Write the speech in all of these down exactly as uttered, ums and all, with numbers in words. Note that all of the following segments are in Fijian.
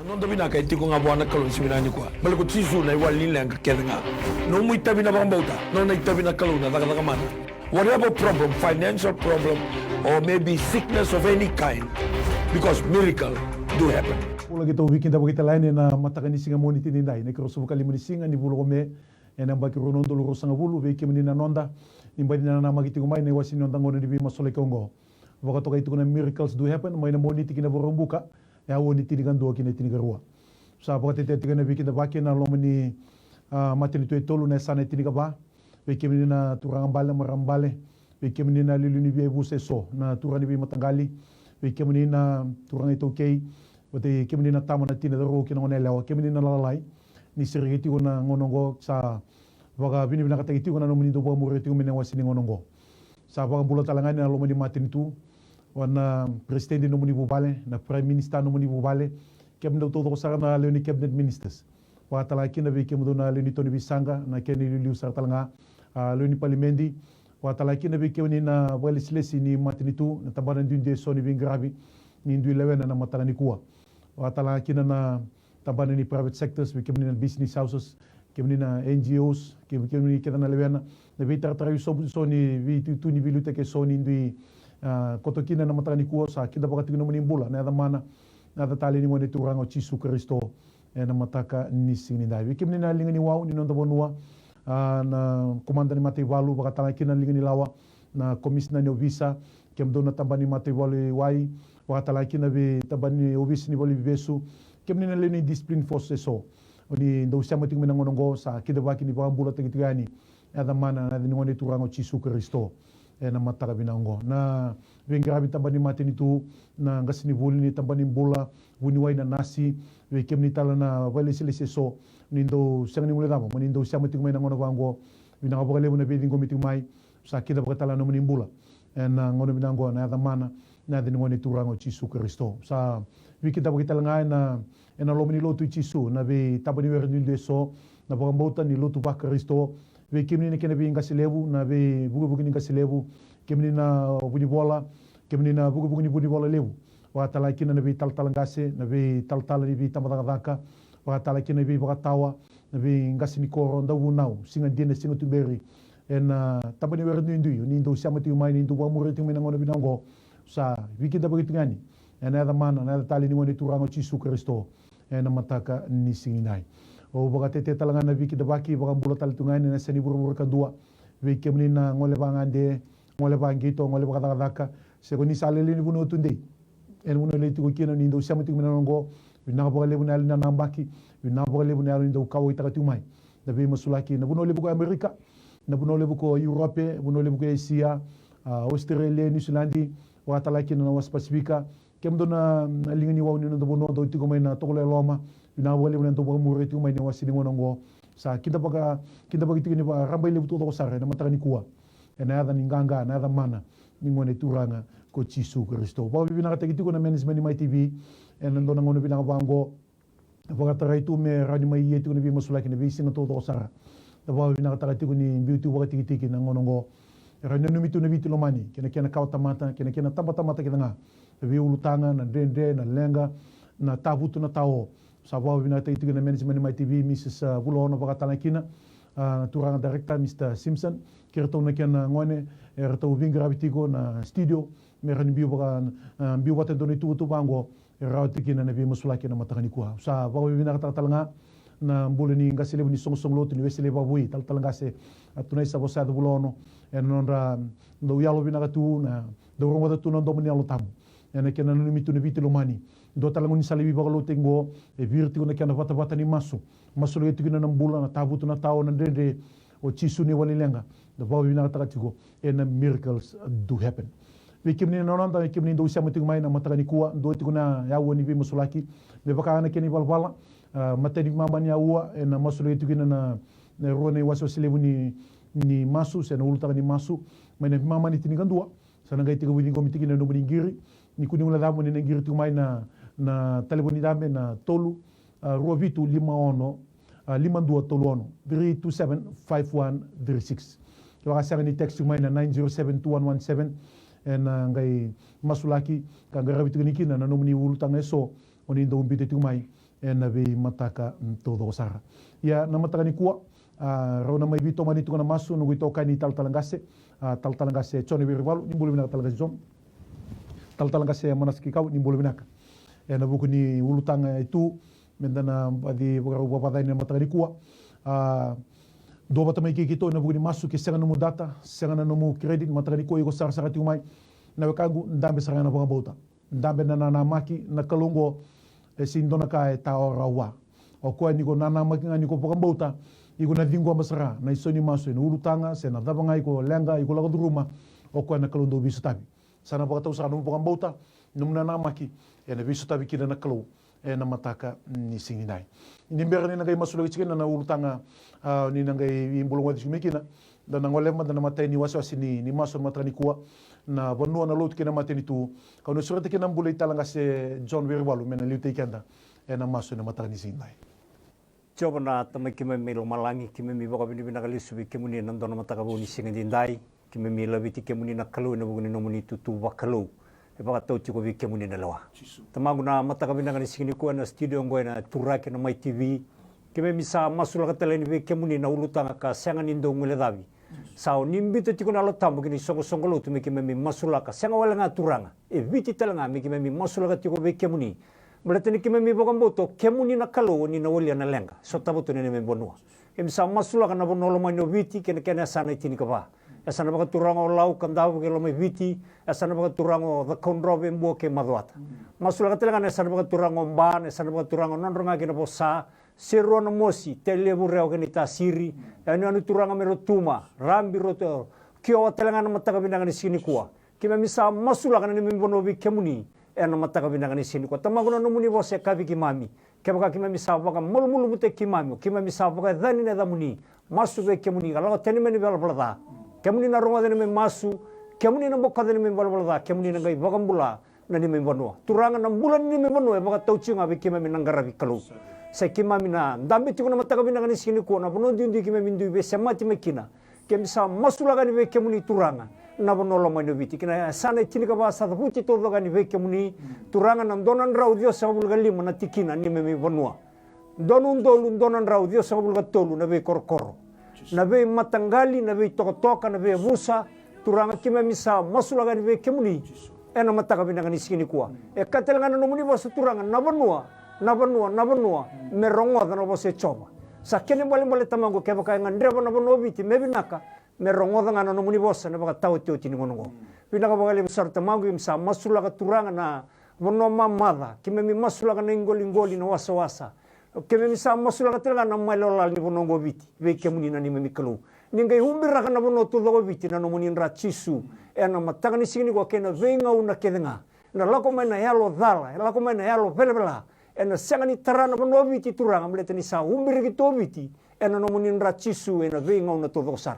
Noda vinaka e tiko ga vua na Kalou ni siga vinaka nikua. Baleta ko Jisu na iwali ni leqa kece ga. Nomu itavi na vakabauta, nona itavi na Kalou na cakacaka mana. Whatever problem, financial problem, or maybe sickness of any kind, because miracle do happen. Bula, keitou veikidavaki tale yani ena mataka ni siga Moniti nidai, na ikaruasagavulu ka lima ni siga ni vula ko Me, ena yabaki rua na udolu ruasagavulu. Vei kemuni na noda, ni baci nanamaki tiko mai na iwase ni noda gauna ni veimasulaki oqo. Vakatokai tiko na Miracles Do Happen mai na Moniti ki na Vakaraubuka, e aua ni tinikadua ki na tinikarua. Sa vakatetea tiko na veikidavaki ena loma ni, a, matanitu e tolu ena yasana e tinikava. Vei kemuni na turaga bale, marama bale, vei kemuni na iliuliu ni veiyavusa eso, na turaga ni veimataqali, vei kemuni na turaga iTaukei, vata kei kemuni na tama, na tina, cauravou kei na goneyalewa, kemuni na lalai, ni sereki tiko na gauna oqo, sa vakavinavinakataki tiko na nomuni dau vakamuria tiko mai na iwase ni gauna oqo. Sa vakabula tale ga yani ena loma ni matanitu, vua na peresitedi ni nomuni vuvale, na prime minister ni nomuni vuvale, kemudou taucoko sara na lewe ni cabinet ministers. Vakatalega kina vei kemudou na lewe ni to ni veisaqa, na kena iliuliu sara tale ga, a, lewe ni palimedi. Vakatalega kina vei kemuni na vakailesilesi ni matanitu, na tabana duidui eso ni veiqaravi ni dui lewena ena mataka nikua. Vakatalega kina na tabana ni private sectors, vei kemuni na business houses, kemuni na N G Os, ke-, kemuni kece na lewena, na veitaratara eso, eso ni veitutu ni veiliutaki eso ni dui, a, koto kina ena mataka nikua. Sa kidavaki tiko na nomuni bula, na yaca mana, na yaca talei ni Gone Turaga o Jisu Karisito, ena mataka ni siga nidai. Vei kemuni na liga ni wau ni noda vanua, a, na komada ni mataivalu, vakatalega kina na liga ni lawa, na komisina ni ovisa, kemudou na tabana ni mataivalu e wai, vakatalega kina vei tabana ni ovisa ni valeniveivesu, kemuni na lewe ni discipline force eso. O ni dau sema tiko mai na gauna oqo, sa kidavaki ni vakabulataki tiko yani, yaca mana, na yaca ni Gone Turaga o Jisu Karisito, ena mataka vinaka oqo. Na veiqaravi tabana ni matanitu, na qasenivuli ni tabana ni bula, vuniwai, na nasi, vei kemuni tale na vakailesilesi eso, ni dau sega ni guilecava mo ni dau sema tiko mai na gauna vaqo. Vinaka vakalevu na veiciqomi tiko mai. Sa kidavaki tale na nomuni bula ena gauna vinaka oqo, na yaca mana, na yaca ni Gone Turaga o Jisu Karisito. Sa veikidavaki tale ga ena, ena loma ni lotu i Jisu, na veitaba ni were duidui eso, na vakabauta ni lotu vaKarisito, vei kemuni na kena veiqase levu, na veivukevuke ni qase levu, kemuni na vunivola, kemuni na vukevuke ni vunivola levu, vakatalega kina na veitalatala qase, na veitalatala ni veitabacakacaka, vakatalega kina na veivakatawa, na veiqase ni koro, dauvunau, siga dina, siga tuberi, ena taba ni were duidui, ni dau sema tiko mai, ni dau vakamuria tiko mai na gauna vinaka oqo. Sa veikidavaki tiko yani ena yaca mana, na yaca talei ni Gone Turaga o Jisu Karisito, ena mataka ni siga nidai. Au vakatetea tale ga na veikidavaki, vakabula tale tu ga yani ena yasa ni vuravura kadua, vei kemuni na gole vakagade, gole vakaqito, gole vakacakacaka, se ko ni sa lailai ni vanua tudei, ena vanua e lai tiko kina, ni dau sema tiko mai na gauna oqo. Vinaka vakalevu na yalo ni nanabaki, vinaka vakalevu na yalo ni dau kauwaitaka tiko mai na veimasulaki, na vanua levu ko Amerika, na vanua levu ko Europe, vanua levu ko Asia, a, Australia, New Zealand, vakatalega kina na wasa Pasifika, kemudou na, na liga ni wau ni noda vanua dou tiko mai na Tokalau e Loma, vinaka vakalevu na dau vakamuria tiko mai na iwase ni gauna oqo. Sa kidavaka, kidavaki tiko ni vakarabailevu taucoko sara ena mataka nikua, ena yaca ni qaqa, na yaca mana ni Gone Turaga ko Jisu Karisito. Vakavinavinakataki tiko na management ni Mai T V ena dua na gauna vinaka vaqo. Vakatarai tu me rawa ni mai ia tiko na veimasulaki na veisiga taucoko sara. Da vakavinavinakataka tiko ni biu tu vakatikitiki na gauna oqo. E rawa ni nanumi tu na Viti lomani, kei na kena kawa tamata, kei na kena tabatamata kece ga, na veiulutaga, na dredre, na leqa, na tavutu, na tao. Sa vakavinavinakataki tiko na management ni Mai T V, Mrs, a, Vulaono, vakatalega kina, a, na turaga director, Mr Simpson, kei ratou na kena gone, e ratou veiqaravi tiko na studio me rawa ni biu vaka, a, biu vata e dua na ituvatuva oqo, e rawa tiko kina na veimasulaki ena mataka nikua. Sa vakavinavinakataka tale ga na bula ni qase levu ni soqosoqo lotu ni Wesele vakavoui, talatala qase, a, Tunaisa Vosayaca Vulaono, ena nodra dau yalo vinaka tu, na dau rogoca tu na domo ni Yalo Tabu, ena kena nanumi tu na Viti lomani. Dua tale na gaunisala veivakalotu oqo, e viri tiko na kena vatavata ni masu. Masulaki tiko kina na bula, na tavutu, na tao, na dredre. O Jisu na iwali ni leqa, da vakavinavinakataka tiko ena Miracles Do Happen. Vei kemuni na noda, vei kemuni dou sema tiko mai na mataka nikua, dua tiko na aua ni veimasulaki, me vaka na kena ivalavala, a, matai ni veimama ni aua, ena masulaki tiko kina na, na rua na iwasewase levu ni, ni masu, se na ulutaga ni masu, mai na veimama ni tinikadua, sa na qai tekivu ciqomi tiko kina na nomuni qiri. Ni kua ni guilecava mo ni na qiri tiko mai na, na talevoni dabe na tolu, a, rua vitu lima ono, a, lima dua tolu ono, three two seven five one three six. Kevaka sega, ni text tiko mai na nine zero seven two one one seven, ena qai masulaki ka qaravi tiko yani kina na nomuni ulutaga eso o ni dau biuta tiko mai ena veimataka taucoko sara. Ia na mataka nikua, a, rau na mai veitomani tiko na masu noqu itokani talatala qase, a, talatala qase Jone Virivalu. Ni bula vinaka talatala qase Jone. Talatala qase Manasa Kikau, ni bula vinaka. Ena vuku ni ulutaga e tu, meda na baci vakarau vavacani na mataka nikua. A, dua vata mai kei keitou ena vuku ni masu, ke sega na nomu data, sega na nomu credit, mataka nikua iko sarasara tiko mai. Na wekaqu, dabe sara ga na vakabauta. Dabe na nanamaki, na Kalou oqo e sega ni dua na ka e tawa rawa. O koya ni ko nanamaki ga, ni ko vakabauta, iko na ciqoma sara na isau ni masu, ena ulutaga se na cava ga iko leqa, iko lako curuma, o koya na Kalou dau veisotavi. Sa na vakatau sara nomu vakabauta, nomu nanamaki, ena veisotavi kina na Kalou ena mataka ni siga nidai. Ni bera ni na qai masulaki tiko kina na ulutaga, a, ni na qai ibulugociki mai kina, da na goleva mada na imatai ni wasewase ni, ni masu ena mataka nikua, na vanua, na lotu kei na matanitu. Kau na sureta kina na bula i talatala qase Jone Virivalu me na liutaki keda ena masu ena mataka ni siga nidai. Jiova na Tamai keimami mai lomalagi, keimami vakavinavinaka lesu vei kemuni ena dua na mataka vou ni siga nidai. Keimami laveti kemuni na Kalou ena vuku ni nomuni itutu vakalou e vakatau tiko vei kemuni na lewa. Tamaqu, na mataka vinaka ni siga nikua ena studio oqo ena Turaki ena Mai T V, keimami sa masulaka tale yani vei kemuni na ulutaga ka sega ni dau guilecavi. Sa o ni biuta tiko na Yalo Tabu kei na isoqosoqo lotu me keimami masulaka, sega wale ga Turaga, e Viti tale ga me keimami masulaka tiko vei kemuni. Baleta ni keimami vakabauta o kemuni na Kalou, o ni na walia na leqa e sotava tu na neimami vanua. Keimami sa masulaka na vanua lomani o Viti kei na kena yasana e tinikava. Yasana vakaturaga o Lau, Kadavu kei Lomaiviti. Yasana vakaturaga o Cakaudrove, Bua kei Macuata. Masulaka tale ga na yasana vakaturaga o Ba, na yasana vakaturaga o Nadroga kei Navosa, Serua, Namosi, Tailevu, Rewa kei Naitasiri. Yanuyanu turaga mai Rotuma, Rabi, Roto, Kiowa tale ga na mataka vinaka ni siga nikua. Keimami sa masulaka na neimami vanua vei kemuni ena mataka vinaka ni siga nikua. Tamaqu, na nomuni vosa e kaya vei keimami, kevaka keimami sa vakamalumalumutaki keimami, o keimami sa vakayacani na yacamuni, masu vei kemuni ka lako tani mai na ivalavala ca. Kemuni na rogoca na neimami masu, kemuni na bokoca na neimami ivalavala ca, kemuni na qai vakabula na neimami vanua. Turaga, na bula ni neimami vanua e vakatau tiko ga vei keimami na qaravi Kalou. Sa i keimami na dabe tiko na mataka vinaka ni siga nikua, na vanua duidui keimami dui veisemati mai kina. Keimami sa masulaka yani vei kemuni Turaga na vanua lomani o Viti kei na yasana e tinikava sa cavuti taucoko yani vei kemuni. Turaga, na dua na drau ciwasagavulu ka lima na tikina ni neimami vanua. Dua na udolu dua na drau ciwasagavulu ka tolu na veikorokoro, na veimataqali, na veitokatoka, na veiyavusa. Turaga, keimami sa masulaka yani vei kemuni ena mataka vinaka ni siga nikua. E kaya tale ga na nomuni vosa Turaga, na vanua, na vanua, na vanua me rogoca na vosa i Jiova. Sa kena ibalebale Tamaqu, kevaka e gadreva na vanua o Viti me vinaka, me rogoca ga na nomuni vosa ena ivakataotioti ni gauna oqo. Vinaka vakalevu sara Tamaqu, keimami sa masulaka Turaga na vanua mamaca, keimami masulaka na iqoliqoli, na wasawasa. Keimami sa masulaka tale ga na malolalo ni vanua oqo o Viti vei kemuni na neimami Kalou. Ni qai ubiraka na vanua taucoko o Viti na nomuni dra Jisu ena mataka ni siga nikua kei na veigauna kece ga. Na lako mai na yalo cala, e lako mai na yalo velavela, ena sega ni tara na vanua o Viti Turaga, baleta ni sa ubiraki tu o Viti ena nomuni dra Jisu ena veigauna taucoko sara.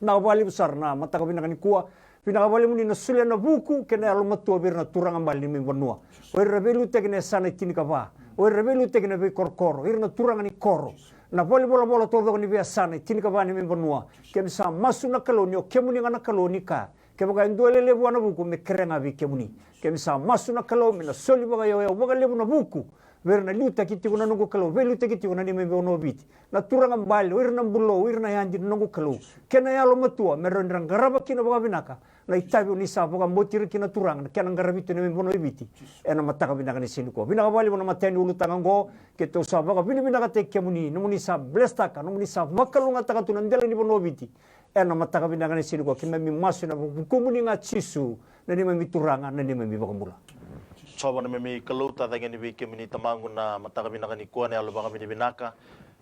Vinaka vakalevu sara na mataka vinaka nikua. Vinaka vakalevu ni na solia na vuku kei na yalomatua vei ira na turaga bale ni neimami vanua. O ira era veiliutaki ena yasana e tinikava, o ira era veiliutaki ena veikorokoro, ira na turaga ni koro, na valenivolavola taucoko ni veiyasana e tinikava ni neimami vanua. Keimami sa masu na Kalou ni o kemuni ga na Kalou ni kaya, kevaka e dua e lelevu vua na vuku, me kerea ga vei kemuni. Keimami sa masu na Kalou me na soli vakayauyau vakalevu na vuku vei ira na liutaki tiko na noqu Kalou, veiliutaki tiko na neimami vanua o Viti. Na turaga bale, o ira na bulou, o ira na yadi, na noqu Kalou, kei na yalomatua, me rawa ni ra qarava kina vakavinaka na itavi o ni sa vakabauti ira kina Turaga, na kena qaravi tu na neimami vanua o Viti ena mataka vinaka ni siga nikua. Vinaka vakalevu na imatai ni ulutaga oqo. Keitou sa vakavinavinakataki kemuni, nomuni sa blesstaka, nomuni sa vakalougatataka tu na dela ni vanua o Viti. Ena mataka vinaka ni siga nikua, keimami masu ena vukumuni ga Jisu, na neimami Turaga, na neimami iVakabula. Jiova na neimami Kalou, tacake yani vei kemuni Tamaqu na mataka vinaka nikua, na yalo vakavinavinaka.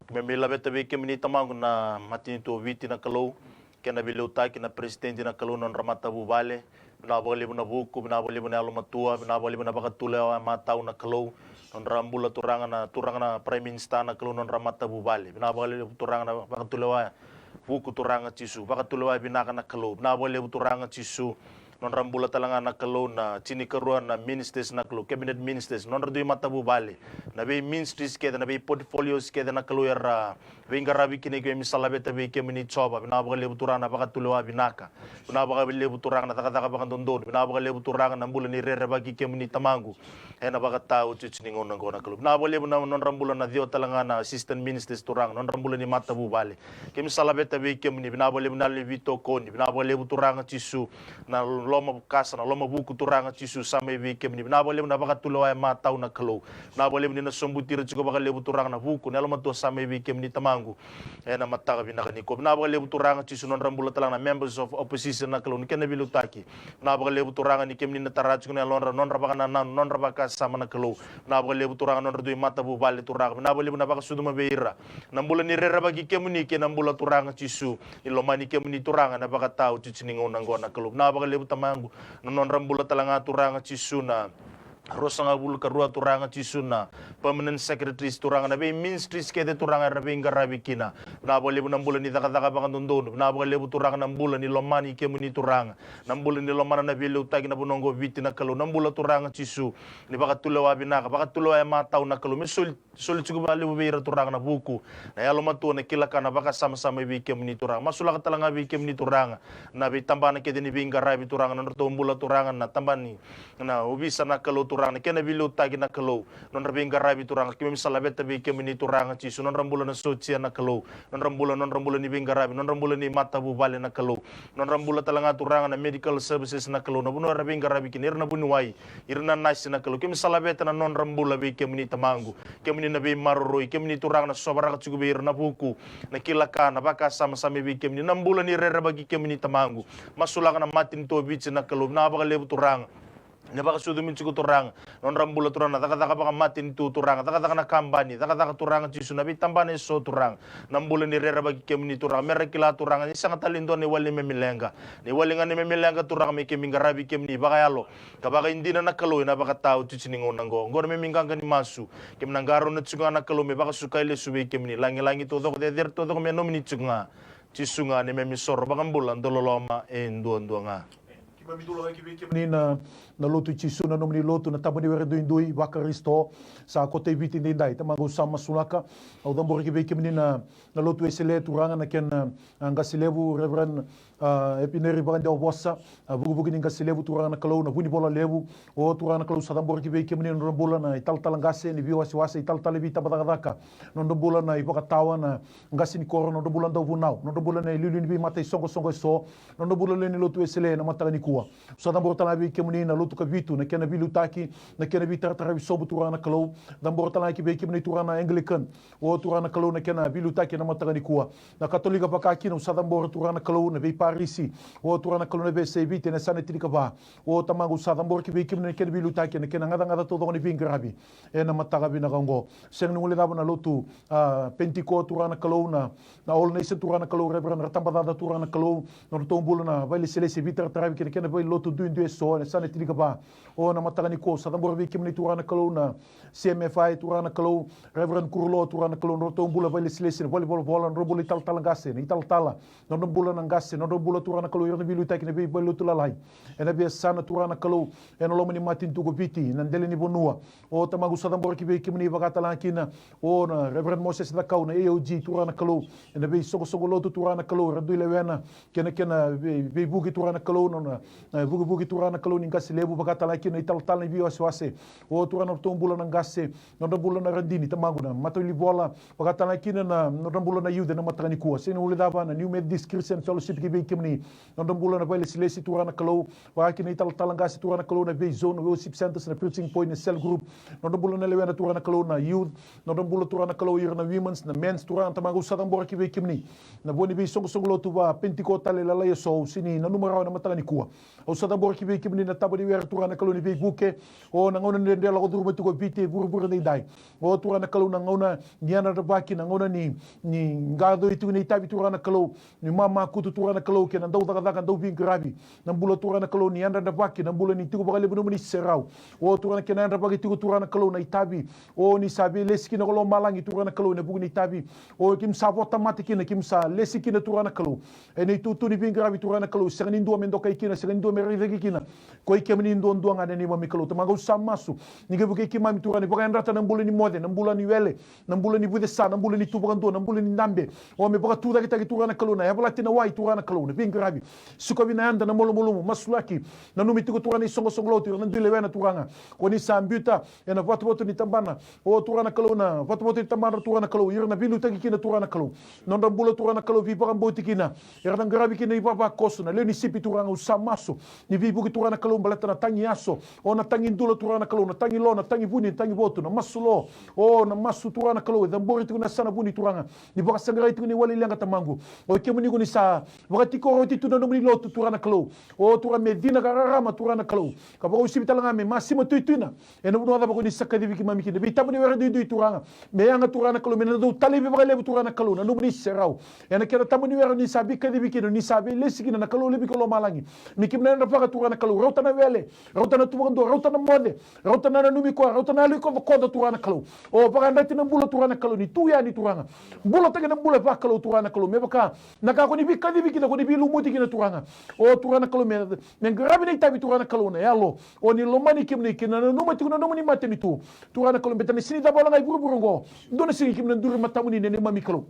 Keimami laveta vei kemuni Tamaqu na matanitu o Viti na Kalou, kei na veiliutaki, na peresitedi na Kalou, na nodra matavuvale. Vinaka vakalevu na vuku, vinaka vakalevu na yalomatua, vinaka vakalevu na vakatulewa matau na Kalou. Nodra bula Turaga na, Turaga na Prime Minister na Kalou, nodra matavuvale. Vinaka vakalevu Turaga na vakatulewa vuku Turaga Jisu. Vakatulewa vinaka na Kalou. Vinaka vakalevu Turaga Jisu. Nodra bula tale ga na Kalou na tinikarua na ministers na Kalou, cabinet ministers, nodra dui matavuvale, na vei ministries kece, na vei portfolios kece na Kalou era veiqaravi kina, keimami sa laveta vei kemuni Jiova. Vinaka vakalevu Turaga na vakatulewa vinaka. Vinaka vakalevu Turaga na cakacaka vakadodonu. Vinaka vakalevu Turaga na bula ni rerevaki kemuni Tamaqu. Ena vakataotioti ni gauna oqo na Kalou. Vinaka vakalevu na nodra bula na ciwa tale ga na assistant ministers Turaga, nodra bula ni matavuvale. Keimami sa laveta vei kemuni, vinaka vakalevu na yalo ni veitokoni, vinaka vakalevu Turaga Jisu, na loma kasa, na loma vuku Turaga Jisu sa mai vei kemuni. Vinaka vakalevu na vakatulewa e matau na Kalou. Vinaka vakalevu ni na sobuti ira tiko vakalevu Turaga na vuku, na yalomatua sa mai vei kemuni Tamaqu. Ena mataka vinaka nikua. Vinaka vakalevu Turaga Jisu, nodra bula tale ga na members of opposition na Kalou, ni kena veiliutaki. Vinaka vakalevu Turaga ni kemuni na tara tiko na yalodra, nodra vakanananu, nodra vakasama na Kalou. Vinaka vakalevu Turaga nodra dui matavuvale Turaga. Vinaka vakalevu na vakasucuma vei ira na bula ni rerevaki kemuni kei na bula Turaga Jisu, ni lomani kemuni Turaga ena vakataotioti ni gauna oqo na Kalou. Vinaka vakalevu Tamaqu na nodra bula tale ga Turaga Jisu na ruasagavulu ka rua Turaga Jisu na permanent secretaries Turaga, na vei ministries kece Turaga era veiqaravi kina. Vinaka vakalevu na bula ni cakacaka vakadodonu. Vinaka vakalevu Turaga na bula ni lomani kemuni Turaga, na bula ni lomana na veiliutaki na vanua oqo Viti na Kalou, na bula Turaga Jisu ni vakatulewa vinaka, vakatulewa e matau na Kalou. Me soli soli tiko vakalevu vei ira Turaga na vuku, na yalomatua, na kila ka, na vakasama sa mai vei kemuni Turaga. Masulaka tale ga vei kemuni Turaga na veitabana kece ni veiqaravi Turaga, nodratou bula Turaga na tabana, na ovisa na Kalou Turaga, na kena veiliutaki na Kalou, nodra veiqaravi Turaga. Keimami sa laveta vei kemuni Turaga Jisu, nodra bula na sotia na Kalou, nodra bula, nodra bula ni veiqaravi, nodra bula ni matavuvale na Kalou, nodra bula tale ga Turaga na medical services na Kalou, na vanua era veiqaravi kina, ira na vuniwai, ira na nasi na Kalou. Keimami sa laveta na nodra bula vei kemuni Tamaqu. Kemuni na veimaroroi, kemuni Turaga na sovaraka tiko vei ira na vuku, na kila ka, na vakasama sa mai vei kemuni, na bula ni rerevaki kemuni Tamaqu. Masulaka na matanitu o Viti na Kalou, vinaka vakalevu Turaga. Na vakasucumi tiko Turaga nodra bula Turaga, na cakacaka vakamatanitu Turaga, cakacaka na kabani, cakacaka Turaga Jisu na veitabana eso Turaga, na bula ni rerevaki kemuni Turaga. Me ra kila Turaga ni sega tale ni dua na iwali neimami leqa, na iwali ga neimami leqa Turaga me keimami qaravi kemuni vakayalo ka vakaidina na Kalou ena vakataotioti ni gauna oqo. Oqo na neimami qaqa ni masu, keimami na qarauna tiko ga na Kalou me vakasukai lesu vei kemuni. Lagilagi taucoko, cecere taucoko me nomuni tiko ga. Jisu ga neimami soro vakabula dau loloma e duadua ga. Keimami dau lagaki vei kemuni na, na lotu i Jisu, na nomuni lotu, na tabana ni were duidui vaKarisito sa koto i Viti edaidai. Tamaqu, au sa masulaka, au cabora ki vei kemuni na, na lotu Wesele Turaga, na kena, a, qase levu Reverend, a, Epineri Vakadewavosa, a, vukivuki ni qase levu Turaga na Kalou, na vunivola levu. O Turaga na Kalou, sa cabora ki vei kemuni na nodra bula na italatala qase ni veiwasewase, italatala ni veitabacakacaka, nodra bula na ivakatawa na qase ni koro, nodra bula dauvunau, nodra bula na iliuliu ni veimata isoqosoqo eso, nodra bula lewe ni lotu Wesele na mataka nikua. Sa cabora tale ga vei kemuni na lotu Kavitu, na kena veiliutaki, na kena veitarataravi sobu Turaga na Kalou. Cabora tale ga ki vei kemuni Turaga na Anglican, o Turaga na Kalou, na kena veiliutaki na mataka nikua. Na Katolika vaka kina, au sa cabora Turaga na Kalou na veiparisi, o Turaga na Kalou, na veiyasai Viti ena yasana tinikava. O Tamaqu, au sa cabora ki vei kemuni na kena veiliutaki, na kena gacagaca taucoko ni veiqaravi ena mataka vinaka oqo. Sega ni guilecava na lotu, a, Penitiko Turaga na Kalou, na, na All Nation Turaga na Kalou, Reverend Ratabacaca Turaga na Kalou, nodratou bula na vailesilesi veitarataravi kei na kena vailotu duidui eso ena yasana tinikava. O na mataka nikua, au sa cabora vei kemuni Turaga na Kalou na C M F I Turaga na Kalou, Reverend Kurulo Turaga na Kalou, nodratou bula vailesilesi na valenivolavola, nodratou bula italatala qase, na italatala, nodratou bula na qase, nodratou bula Turaga na Kalou, ira na veiliutaki na veivailotu lalai ena veiyasana Turaga na Kalou, ena loma ni matanitu ko Viti, na dela ni vanua. O Tamaqu, au sa cabora ki vei kemuni vaka tale ga kina o na Reverend Moses Cakau na A O G Turaga na Kalou, ena veisoqosoqo lotu Turaga na Kalou, era dui lewena kei na kena vei, veivuke Turaga na Kalou, na, na, na vukivuke Turaga na Kalou ni qase levu, vaka tale ga kina na italatala ni veiwasewase. O Turaga, nodratou bula na qase, nodra bula na radini, Tamaqu, na matawilivola, vaka tale ga kina na nodra bula na youth ena mataka nikua. Sega ni guilecava na New Methodist Christian Fellowship ki vei kemuni, nodra bula na vailesilesi Turaga na Kalou, vaka kina na italatala qase Turaga na Kalou, na vei zone worship centers, na preaching point, na cell group, nodra bula na lewena Turaga na Kalou, na youth, nodra bula Turaga na Kalou, ira na women's, na men's Turaga, Tamaqu, au sa cabora ki vei kemuni na vo ni veisoqosoqo lotu vaPenitiko tale lalai eso, au sega ni nanuma rawa ena mataka nikua. Au sa cabora ki vei kemuni na taba ni were Turaga na Kalou ni veivuke, o na gauna ni dredre lako curuma tiko o Viti e vuravura edaidai. O Turaga na Kalou, na gauna ni yadravaki, na gauna ni, ni qacoi tiko na itavi Turaga na Kalou, ni mamakutu Turaga na Kalou kei na daucakacaka, dauveiqaravi. Na bula Turaga na Kalou ni yadravaki, na bula ni tiko vakalevu nomuni serau. O Turaga na kena yadravaki tiko Turaga na Kalou na itavi. O ni sa veilesi kina ko lomalagi Turaga na Kalou ena vuku ni itavi. O keimami sa votamata kina, keimami sa lesi kina Turaga na Kalou. Ena itutu ni veiqaravi Turaga na Kalou, sega ni dua me dokai kina, sega e dua me raici kina. Koi kemuni duadua ga na neimami Kalou. Tamaqu, au sa masu ni qai vukei keimami Turaga ni vakayadrata na bula ni moce, na bula ni wele, na bula ni vucesa, na bula ni tu vakadua, na bula ni dabe. O me vakatucaketaki Turaga na Kalou, na yavalati na wai Turaga na Kalou, na veiqaravi. Sikovi na yada, na malumalumu, masulaki. Nanumi tiko Turaga na isoqosoqo lotu, ira na dui lewena Turaga. Ko ni sa biuta ena vatovato ni tabana. O Turaga na Kalou, na vatovato ni tabana Turaga na Kalou, ira na veiliutaki kina Turaga na Kalou. Nodra bula Turaga na Kalou, veivakabauti kina. Era na qaravi kina ivavakoso, na lewe ni sipi Turaga, au sa masu ni veivuke Turaga na Kalou, baleta na tagi yaso, o na tagi dula Turaga na Kalou, na tagi lo, na tagi vuni, na tagi votu, na masu lo, o na masu Turaga na Kalou, e cabori tiko na yasana vuni Turaga, ni vakasaqarai tiko na iwali leqa Tamaqu. O kemuni ko ni sa vakatikori oti tu na nomuni lotu Turaga na Kalou. O Turaga me cina ka rarama Turaga na Kalou, ka vakausivi tale ga me masima tuituina. Ena vanua cava ko ni sa kacivi keimami kina, veitabu ni were duidui Turaga. Me yaga Turaga na Kalou, me na dau talevi vakalevu Turaga na Kalou, na nomuni serau. Ena kena tabu ni were ni sa veikacivi kina, ni sa veilesi kina na Kalou levu kei lomalagi. Me keimami na yadravaka Turaga na Kalou, rauta na wele, rauta na tu vakadua, rauta na moce, rauta na nanumi koya, rauta na yalo i kocokoco Turaga na Kalou. O vakayadrati na bula Turaga na Kalou, ni tu yani Turaga. Bulataki na bula vakalou Turaga na Kalou, me vaka na ka ko ni veikacivi kina, ko ni veilumuti kina Turaga. O Turaga na Kalou, me, me qaravi na itavi Turaga na Kalou, na yalo. O ni lomani kemuni, kei na nanuma tiko na nomuni matanitu. Turaga na Kalou, beta ni sega ni cava wale ga i vuravura oqo, dua na siga keimami na duri matamuni na neimami Kalou.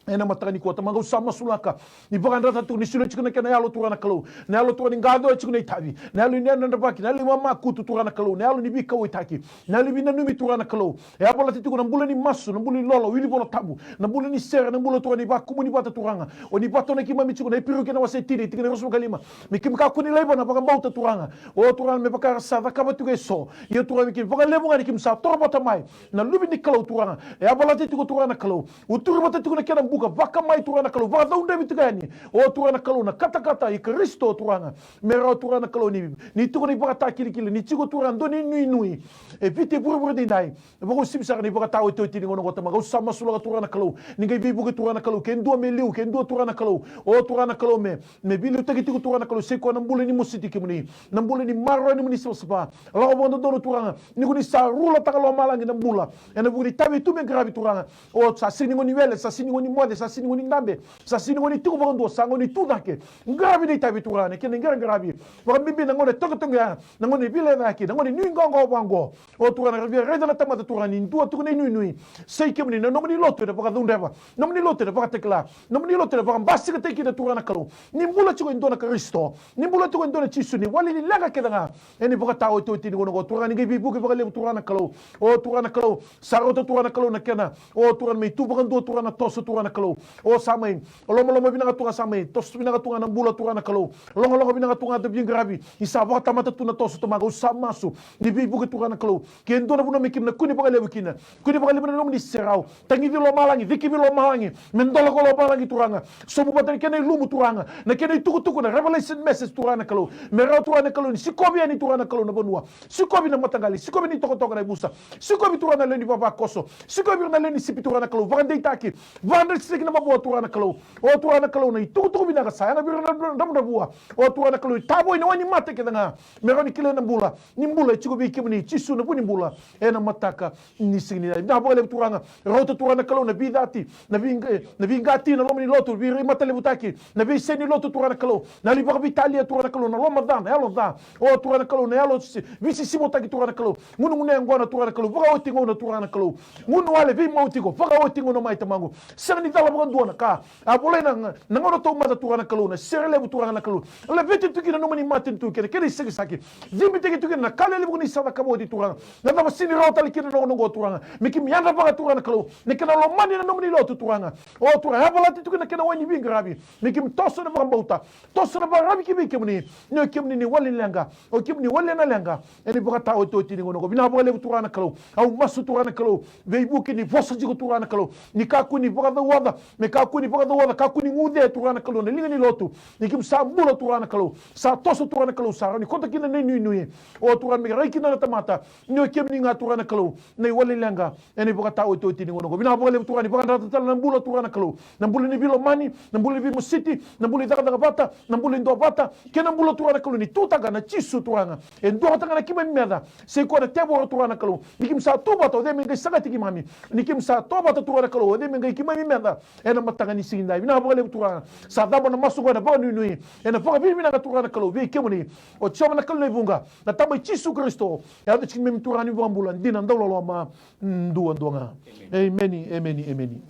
Ena mataka nikua Tamaqu, au sa masulaka ni vakayadrata tiko, ni solia tiko na kena yalo Turaga na Kalou, na yalo Turaga ni qacoya tiko na itavi, na yalo ni yadravaki, na yalo ni mamakutu Turaga na Kalou, na yalo ni veikauwaitaki, na yalo ni veinanumi Turaga na Kalou. E yavalati tiko na bula ni masu, na bula ni lolo, wili Vola Tabu, na bula ni sere, na bula Turaga ni vakumuni vata Turaga. O ni vatonaki keimami tiko na Iperiu kei na wase tini, tikina ruasagavulu ka lima. Me keimami kakua ni laiva na vakabauta Turaga. O Turaga, me vaka era sa cakava tiko eso. Ia Turaga, me keimami vakalevu ga ni keimami sa toro vata mai na Luve ni Kalou Turaga. E yavalati tiko Turaga na Kalou, uturi vata tiko na kena buka, vaka mai Turaga na Kalou, vakacaudrevi tiko yani. O Turaga na Kalou, na katakata i Karisito Turaga. Me rawa Turaga na Kalou ni, ni tiko na ivakatakilikili, ni tiko Turaga dua na inuinui e Viti e vuravura daidai. Vakausivi sara na ivakataotioti ni gauna oqo Tamaqu, au sa masulaka Turaga na Kalou, ni qai veivuke Turaga na Kalou, ke dua me liu, ke dua Turaga na Kalou. O Turaga na Kalou, me, me veiliutaki tiko Turaga na Kalou, sai koya na bula ni mositi kemuni, na bula ni maroroi nomuni savasava. Lako vakadodonu Turaga, ni ko ni sa rulataka lomalagi na bula ena vuku ni itavi tu me qaravi Turaga. O sa sega ni gauna ni wele, sa sega ni gauna ni moce, sa sega ni gauna ni dabe, sa sega ni gauna ni tiko vakadua, sa gauna ni tu cake. Qaravi na itavi Turaga, na kena iqaraqaravi, vakabibi na gauna e toqetoqea, na gauna ni veilecayaki, na gauna ni nuiqawaqawa vaqo. O Turaga, na via raica na tamata Turaga ni dua tiko na inuinui. Sai kemuni, na nomuni lotu ena vakacaudreva, nomuni lotu ena vakatakila, nomuni lotu ena vakabasikataki kina Turaga na Kalou. Ni bula tiko e dua na Karisito, ni bula tiko e dua na Jisu, ni wali ni leqa kece ga. Ena ivakataotioti ni gauna oqo Turaga, ni qai veivuke vakalevu Turaga na Kalou. O Turaga na Kalou, sa rauta Turaga na Kalou na kena, o Turaga, me tu vakadua Turaga na toso Turaga na Kalou. O sa mai lomaloma vinaka tu ga, sa mai toso vinaka tu ga na bula Turaga na Kalou. Logaloga vinaka tu ga na veiqaravi. Ni sa vakatamata tu na toso Tamaqu, au sa masu ni veivuke Turaga na Kalou. Ke dua na vanua me keimami na kune vakalevu kina, kune vakalevu na nomuni serau. Tagici lomalagi, cikivi lomalagi, me dola ko lomalagi Turaga. Sobu vata na kena ilumu Turaga, na kena itukutuku, na revelation message Turaga na Kalou. Me rawa Turaga na Kalou ni sikovi yani Turaga na Kalou na vanua. Sikovi na mataqali, sikovi na itokatoka, na yavusa. Sikovi Turaga na lewe ni vavakoso. Sikovi ira na lewe ni sipi Turaga na Kalou. Vakadeitaki, vakadresitaki na mavoa Turaga na Kalou. O Turaga na Kalou, na itukutuku vinaka sa yaga vei ira na dravudravua. O Turaga na Kalou, tavoi na wai ni mate kece ga. Me rawa ni kilai na bula, ni bula e tiko vei kemuni Jisu na vu ni bula. Ena mataka ni siga ni dai, vinaka vakalevu Turaga. Rauta Turaga na Kalou na veicati, na veiqa-, na veiqati na loma ni lotu, veimatailalai, na veisei ni lotu Turaga na Kalou, na yalo ni vakaveitalia Turaga na Kalou, na loma ca, na yalo ca. O Turaga na Kalou, na yalo si-, veisisivotaki Turaga na Kalou. Gunugunu yaqona Turaga na Kalou, vakaoti gauna Turaga na Kalou. Gunu wale, veimau tiko, vakaoti gauna mai Tamaqu. Sega ni cala vakadua na ka a volai na, na gauna taumada Turaga na Kalou, na sere levu Turaga na Kalou. Laveti tu kina na nomuni matanitu kei na kena isakisakici. Cibitaki tu kina na ka lelevu ko ni sa cakava oti Turaga. Na cava sega ni rawa tale kina na gauna oqo Turaga. Me keimami yadravaka Turaga na Kalou, na kena lomani na nomuni lotu Turaga. O Turaga, yavalati tu kina na kena wai ni veiqaravi. Me keimami toso ena vakabauta, toso ena vakararavi ki vei kemuni. Ni o kemuni na iwali ni leqa, o kemuni na iwali ni leqa. Ena ivakataotioti ni gauna oqo, vinaka vakalevu Turaga na Kalou. Au masu Turaga na Kalou, veivuke ni vosa tiko Turaga na Kalou, ni kakua ni vakacauoca, me kakua ni vakacauoca, kakua ni guce Turaga na Kalou na liga ni lotu. Ni keimami sa bula Turaga na Kalou, sa toso Turaga na Kalou, sa rawa ni koto kina na inuinui. O Turaga, me rai kina na tamata, ni o kemuni ga Turaga na Kalou na iwali ni leqa. Ena ivakataotioti ni gauna oqo, vinaka vakalevu Turaga ni vakayadrata tale na bula Turaga na Kalou, na bula ni veilomani, na bula ni veimositi, na bula ni cakacaka vata, na bula ni duavata, kei na bula Turaga na Kalou ni tutaka na Jisu Turaga. E duavata ga na keimami meca, sai koya na tevoro Turaga na Kalou. Ni keimami sa tu vata, o cei me qai sagati keimami? Ni keimami sa tu vata Turaga na Kalou, o cei me qai keimami meca? ena mataka ni siga edai. Vinaka vakalevu Turaga. Sa cava na masu oqo ena vakanuinui, ena vakavinavinaka Turaga na Kalou vei kemuni, o Jiova na Kalou ni vuqa, na Tama i Jisu Karisito. E yaco tiko me Turaga ni vakabula, dina, dauloloma duadua ga. Emeni, emeni, emeni.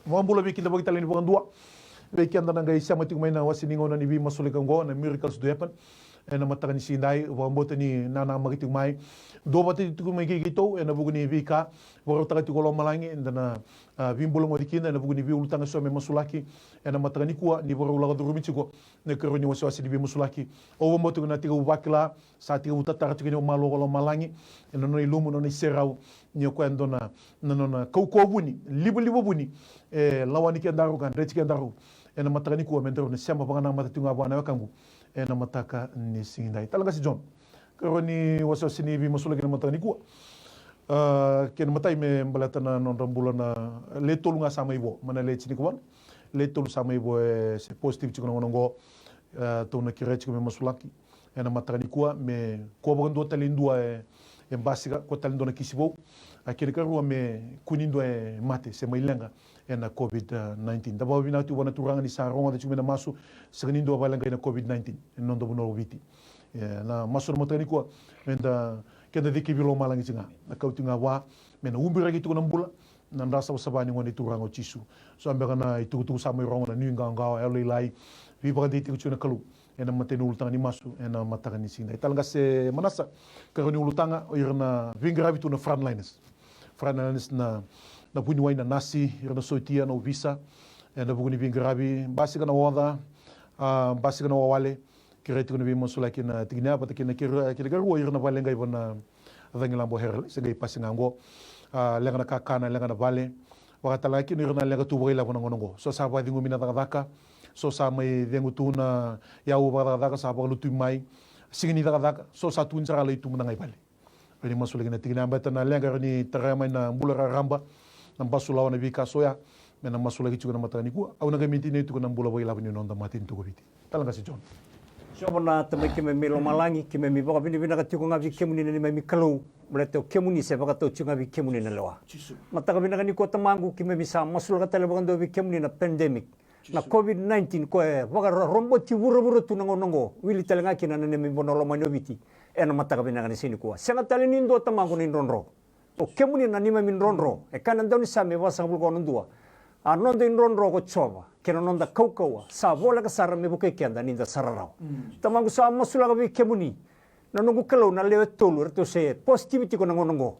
Vakabula vei keda vakaitalai ni vakadua. Vei keda na qai sema tiko mai na wase ni gauna ni veimasulaki oqo, na miracles do happen. Ena mataka ni siga edai, vakabauta ni nanamaki tiko mai. Duavata tiko mai kei keitou ena vuku ni veika vakarautaka tiko o lomalagi, eda na, a, veibulagoci kina ena vuku ni veiulutaga eso me masulaki ena mataka nikua, ni vakarau lako curumi tiko na ikarua ni wasewase ni veimasulaki. Au vakabauta tiko na tekivu vakila, sa tekivu tatara tiko ni malua ko lomalagi ena nona ilumu, nona iserau, ni o koya e dua na, na nona kaukauwa vuni, livaliva vuni, e lawani kedaru ka dreti kedaru ena mataka nikua, me daru na sema vakanamata tiko ga vua na wekaqu ena mataka ni siga edai. Tala qase John, ikarua ni wasewase ni veimasulaki ena mataka nikua. A, kena imatai me baleta na nodra bula na le tolu ga sa mai vo, mai na le tinikawalu, le tolu sa mai vo e se positive tiko na gauna oqo. A, tou na kerei tiko me masulaki ena mataka nikua, me kua vakadua tale e dua e, e basika, kua tale e dua na kisi vou. A, kena ikarua me kua ni dua e mate se mai leqa ena COVID nineteen. Da vakavinavinaka tiko vua na Turaga ni sa rogoca tiko mai na masu, sega ni dua vakaleqai na COVID nineteen ena noda vanua o Viti. E, na masu na mataka nikua, meda, keda cikevi lomalagi tiko ga, na kauti ga vua, me na ubiraki tiko na bula, na dra savasava ni Gone Turaga o Jisu. So beka na itukutuku sa mai rogo na nuiqawaqawa, yalolailai, veivakadeitaki tiko na Kalou ena imatai ni ulutaga ni masu ena mataka ni siga edai. Tala qase Manasa, ikarua ni ulutaga, o ira na veiqaravi tu na frontliners. Frontliners na, na vuniwai, na nasi, ira na sotia, na ovisa, ena vuku ni veiqaravi, basika na oca, a, basika na wawale. Kerei tiko na veimasulaki na tikina ya vata kei na kena, kena ikarua, ira na vakaleqai vua na cagilaba o Herald, se qai pasi ga oqo. A, leqa na kakana, leqa na vale. Vakatalega kina ira na leqa tu vakailavo na gauna oqo. So sa vakacegumi na cakacaka, so sa mai cegu tu na iyau vakacakacaka, sa vakalutumi mai. Siga ni cakacaka, so sa tukuni sara lai tu mada ga i vale. Rawa ni masulaki na tikina ya, baleta na leqa rawa ni tara mai na bula raraba, na basulawa, na veika so ya, me na masulaki tiko na mataka nikua. Au na qai mai tinia tiko na bula vakailavo ni noda matanitu ko Viti. Tala qase John. Jiova na Tamai keimami mai lomalagi, keimami vakavinavinaka tiko ga vei kemuni na neimami Kalou, baleta o kemuni se vakatau tiko ga vei kemuni na lewa. Mataka vinaka nikua Tamaqu, keimami sa masulaka tale vakadua vei kemuni na pandemic, na COVID nineteen, koya e vakaroboti vuravura tu na gauna oqo, wili tale ga kina na neimami vanua lomani o Viti. Ena mataka vinaka ni siga nikua, sega tale ni dua Tamaqu na idrodro. O kemuni na neimami drodro. E kaya na daunisame e vasagavulu ka ono dua, a noda idrodro ko Jiova, kei na noda kaukauwa sa voleka sara me vukei keda ni da sara rawa. Tamaqu, sa masulaka vei kemuni na noqu Kalou na lewe tolu eratou se positive tiko na gauna oqo.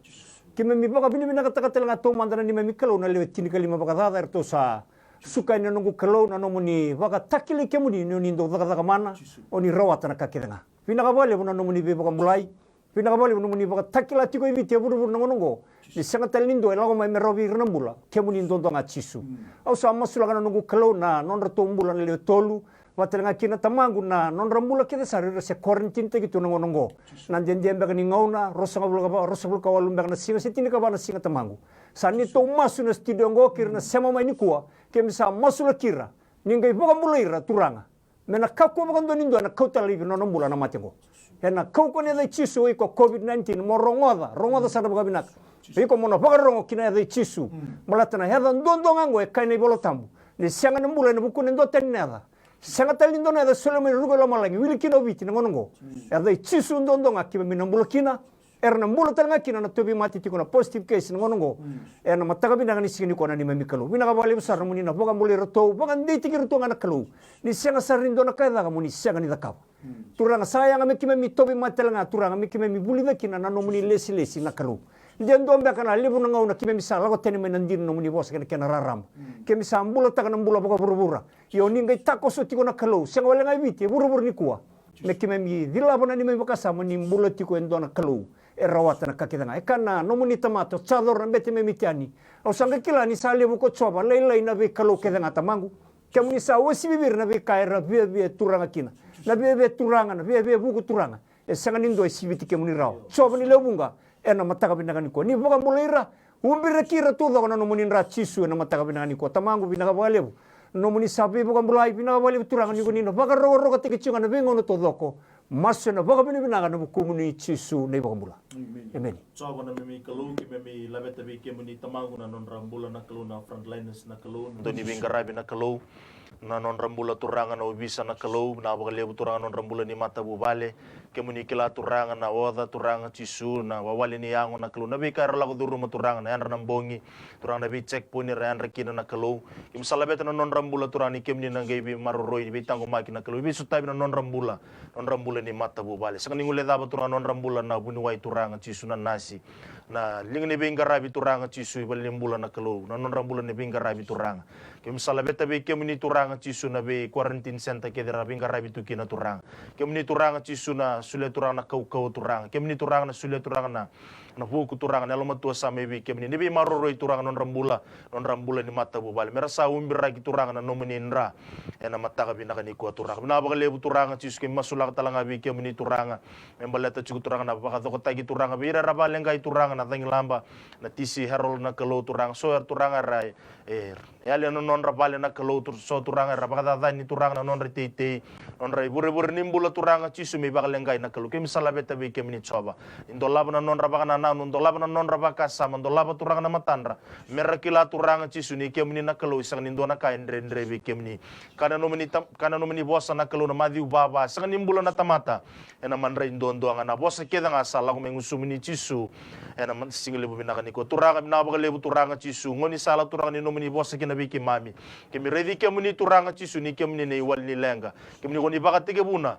Keimami vakavinavinakataka tale ga taumada na neimami Kalou na lewe tinikalima vakacaca eratou sa suka yani na noqu Kalou, na nomuni vakatakilai kemuni ni oni dau cakacaka mana, oni rawata na ka kece ga. Vinaka vakalevu na nomuni veivakabulai. Vinaka vakalevu nomuni vakatakila tiko e Viti, e vuravura na gauna oqo. Ni sega tale ni dua e lako mai me rawa vei ira na bula, kemuni duadua ga Jisu. Au sa masulaka na noqu Kalou na nodratou bula na lewe tolu, vata tale ga kina Tamaqu na nodra bula kece sara, ira se quarantine taki tu na gauna oqo. Na dede beka ni gauna, ruasagavulu ka va, ruasagavulu ka walu beka na siga se tinikava na siga Tamaqu. Sa neitou masu na studio oqo kei ira na sema mai nikua, keimami sa masulaki ira ni qai vakabulai ira Turaga. Me na kakua vakadua ni dua na kauta laivi na nona bula na mate oqo. Ena kaukauwa ni yaca i Jisu, o iko COVID nineteen, mo rogoca, rogoca sara vakavinaka. O iko mo na vakarogo ki na yaca i Jisu. Baleta na yaca duadua ga oqo e kaya na iVola Tabu, ni sega na bula ena vukuna e dua tani na yaca. Sega tale ni dua na yaca e solia mai na ruku e lomalagi, wili kina o Viti na gauna oqo. Yaca i Jisu duadua ga keimami na bula kina. Era na bula tale ga kina na tauvimate tiko na positive case na gauna oqo. Ena mataka vinaka ni siga nikua na neimami Kalou. Vinaka vakalevu sara moni na vakabulai iratou, vakadeitaki iratou ga na Kalou. Ni sega sara ni dua na ka e caka moni sega ni cakava. Turaga, sa yaga me keimami tauvimate tale ga Turaga, me keimami vulica kina na nomuni lesilesi na Kalou. De dua beka na levu na gauna keimami sa lako tani mai na dina na nomuni vosa kei na kena rarama. Keimami sa bulataka na bula vakavuravura. Io, ni qai takoso tiko na Kalou, sega wale ga e Viti, e vuravura nikua. Me keimami cilava na neimami vakasama ni bula tiko e dua na Kalou e rawata na ka kece ga. E kaya na nomuni tamata o Jacor na bete mai Mitiani. Au sa qai kila ni sa levu ko Jiova lailai na veikalou kece ga Tamaqu. Kemuni sa uasivi vei ira na veika era viavia turaga kina. Na viavia turaga, na viavia vuku Turaga. E sega ni dua e siviti kemuni rawa. Jiova ni lewe vuqa, ena mataka vinaka nikua. Ni vakabulai ira, ubiraki ira taucoko na nomuni dra Jisu ena mataka vinaka nikua. Tamaqu, vinaka vakalevu. Nomuni sa veivakabulai, vinaka vakalevu Turaga ni ko ni na vakarokorokotaki tiko ga na veigauna taucoko. Masu ena vakavinavinaka ena vukumuni Jisu na iVakabula. Emeni. Jiova na neimami Kalou, keimami laveta vei kemuni Tamaqu na nodra bula na Kalou, na frontliners na Kalou, na dau ni veiqaravi na Kalou, na nodra bula Turaga na ovisa na Kalou, na vakalevu Turaga na nodra bula ni matavuvale. Kemuni kila Turaga na oca Turaga Jisu, na wawale ni yago na Kalou, na veika era lako curuma Turaga, na yadra na bogi Turaga, na vei checkpoint era yadra kina na Kalou. Keimami sa laveta na nodra bula Turaga ni kemuni na qai veimaroroi, ni veitaqomaki na Kalou, veisotavi na nodra bula, nodra bula ni matavuvale. Sega ni guilecava Turaga na nodra bula na vuniwai Turaga Jisu, na nasi, na liga ni veiqaravi Turaga Jisu, i valenibula na Kalou, na nodra bula ni veiqaravi Turaga. Keimami sa laveta vei kemuni Turaga Jisu na vei quarantine center kece era veiqaravi tu kina Turaga. Kemuni Turaga Jisu na solia Turaga na kaukauwa Turaga. Kemuni Turaga na solia Turaga na, na vuku Turaga, na yalomatua sa mai vei kemuni. Ni veimaroroi Turaga nodra bula, nodra bula ni matavuvale. Mera sa ubiraki Turaga na nomuni dra ena mataka vinaka nikua Turaga. Vinaka vakalevu Turaga Jisu, keimami masulaka tale ga vei kemuni Turaga. Me baleta tiko Turaga na vakacokotaki Turaga vei ira era vakaleqai Turaga na cagilaba, na T C Herald na Kalou Turaga. So era Turaga era, e, yali na nodra vale na Kalou, Tur-, so Turaga era vakacacani Turaga na nodra teitei, nodra ivurevure ni bula Turaga Jisu me ivakaleqai na Kalou. Keimami sa laveta vei kemuni Jiova. Ni dolava na nodra vakanananu, dolava na nodra vakasama, dolava Turaga na matadra. Mera kila Turaga Jisu ni kemuni na Kalou, e sega ni dua na ka e dredre vei kemuni. Ka na nomuni tam-, ka na nomuni vosa na Kalou na Maciu va va, sega ni bula na tamata ena madrai duadua ga, na vosa kece ga sa lako mai gusumuni Jisu. Ena ma-, siga levu vinaka nikua Turaga, vinaka vakalevu Turaga Jisu, gaunisala Turaga ni nomuni vosa kina vei keimami. Keimami raici kemuni Turaga Jisu ni kemuni na iwali ni leqa. Kemuni ko ni vakatekivuna,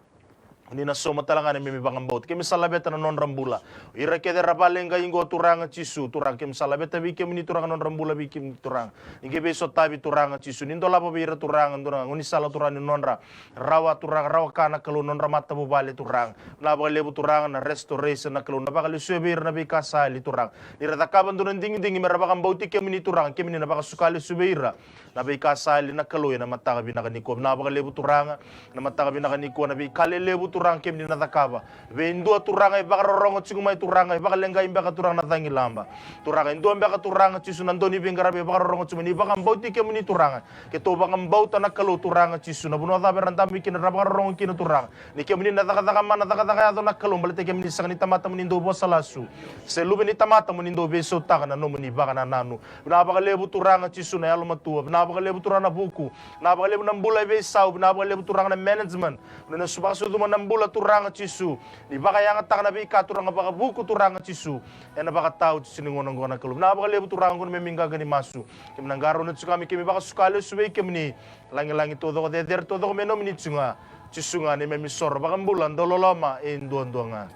ni na sauma tale ga na neimami vakabauta. Keimami sa laveta na nodra bula. O ira kece era vakaleqai qo Turaga Jisu, Turaga keimami sa laveta vei kemuni Turaga nodra bula vei kemuni Turaga. Ni qai veisotavi Turaga Jisu, ni dolava vei ira Turaga, Turaga, gaunisala Turaga ni nodra rawa Turaga, rawa ka na Kalou, nodra matavuvale Turaga. Vinaka vakalevu Turaga na restoration na Kalou, na vakalesuya vei ira na veika sa yali Turaga. Ni ra cakava dua na digidigi mera vakabauti kemuni Turaga, kemuni na vakasuka lesu vei ira na veika sa yali na Kalou ena mataka vinaka nikua. Vinaka vakalevu Turaga, na mataka vinaka nikua na veika lelevu Turaga kemuni na cakava. Vei dua Turaga e vakarorogo tiko mai Turaga, e vakaleqai beka Turaga na cagilaba. Turaga e dua beka Turaga Jisu na dau ni veiqaravi e vakarorogo tiko mai, ni vakabauti kemuni Turaga. Keitou vakabauta na Kalou Turaga Jisu, na vanua cava era dabe kina, era vakarorogo kina Turaga. Ni kemuni na cakacaka mana, cakacaka yaco na Kalou, baleta kemuni sega ni tamata mo ni dau vosa lasu, se luve ni tamata mo ni dau veisautaka na nomuni vakanananu. Vinaka vakalevu Turaga Jisu na yalomatua, vinaka vakalevu Turaga na vuku, vinaka vakalevu na bula e veisau, vinaka vakalevu Turaga na management. Ni na su vakasucuma na bula Turaga Jisu, ni vakayagataka na veika Turaga vakavuku Turaga Jisu. Ena vakatau Jisu ni gauna oqo na Kalou. Vinaka vakalevu Turaga oqo na neimami qaqa ni masu. Keimami na qarauna tiko ga me keimami vakasuka lesu vei kemuni. Lagilagi taucoko, cecere taucoko me nomuni tiko ga. Jisu ga na neimami isoro vakabula dau loloma e duadua ga.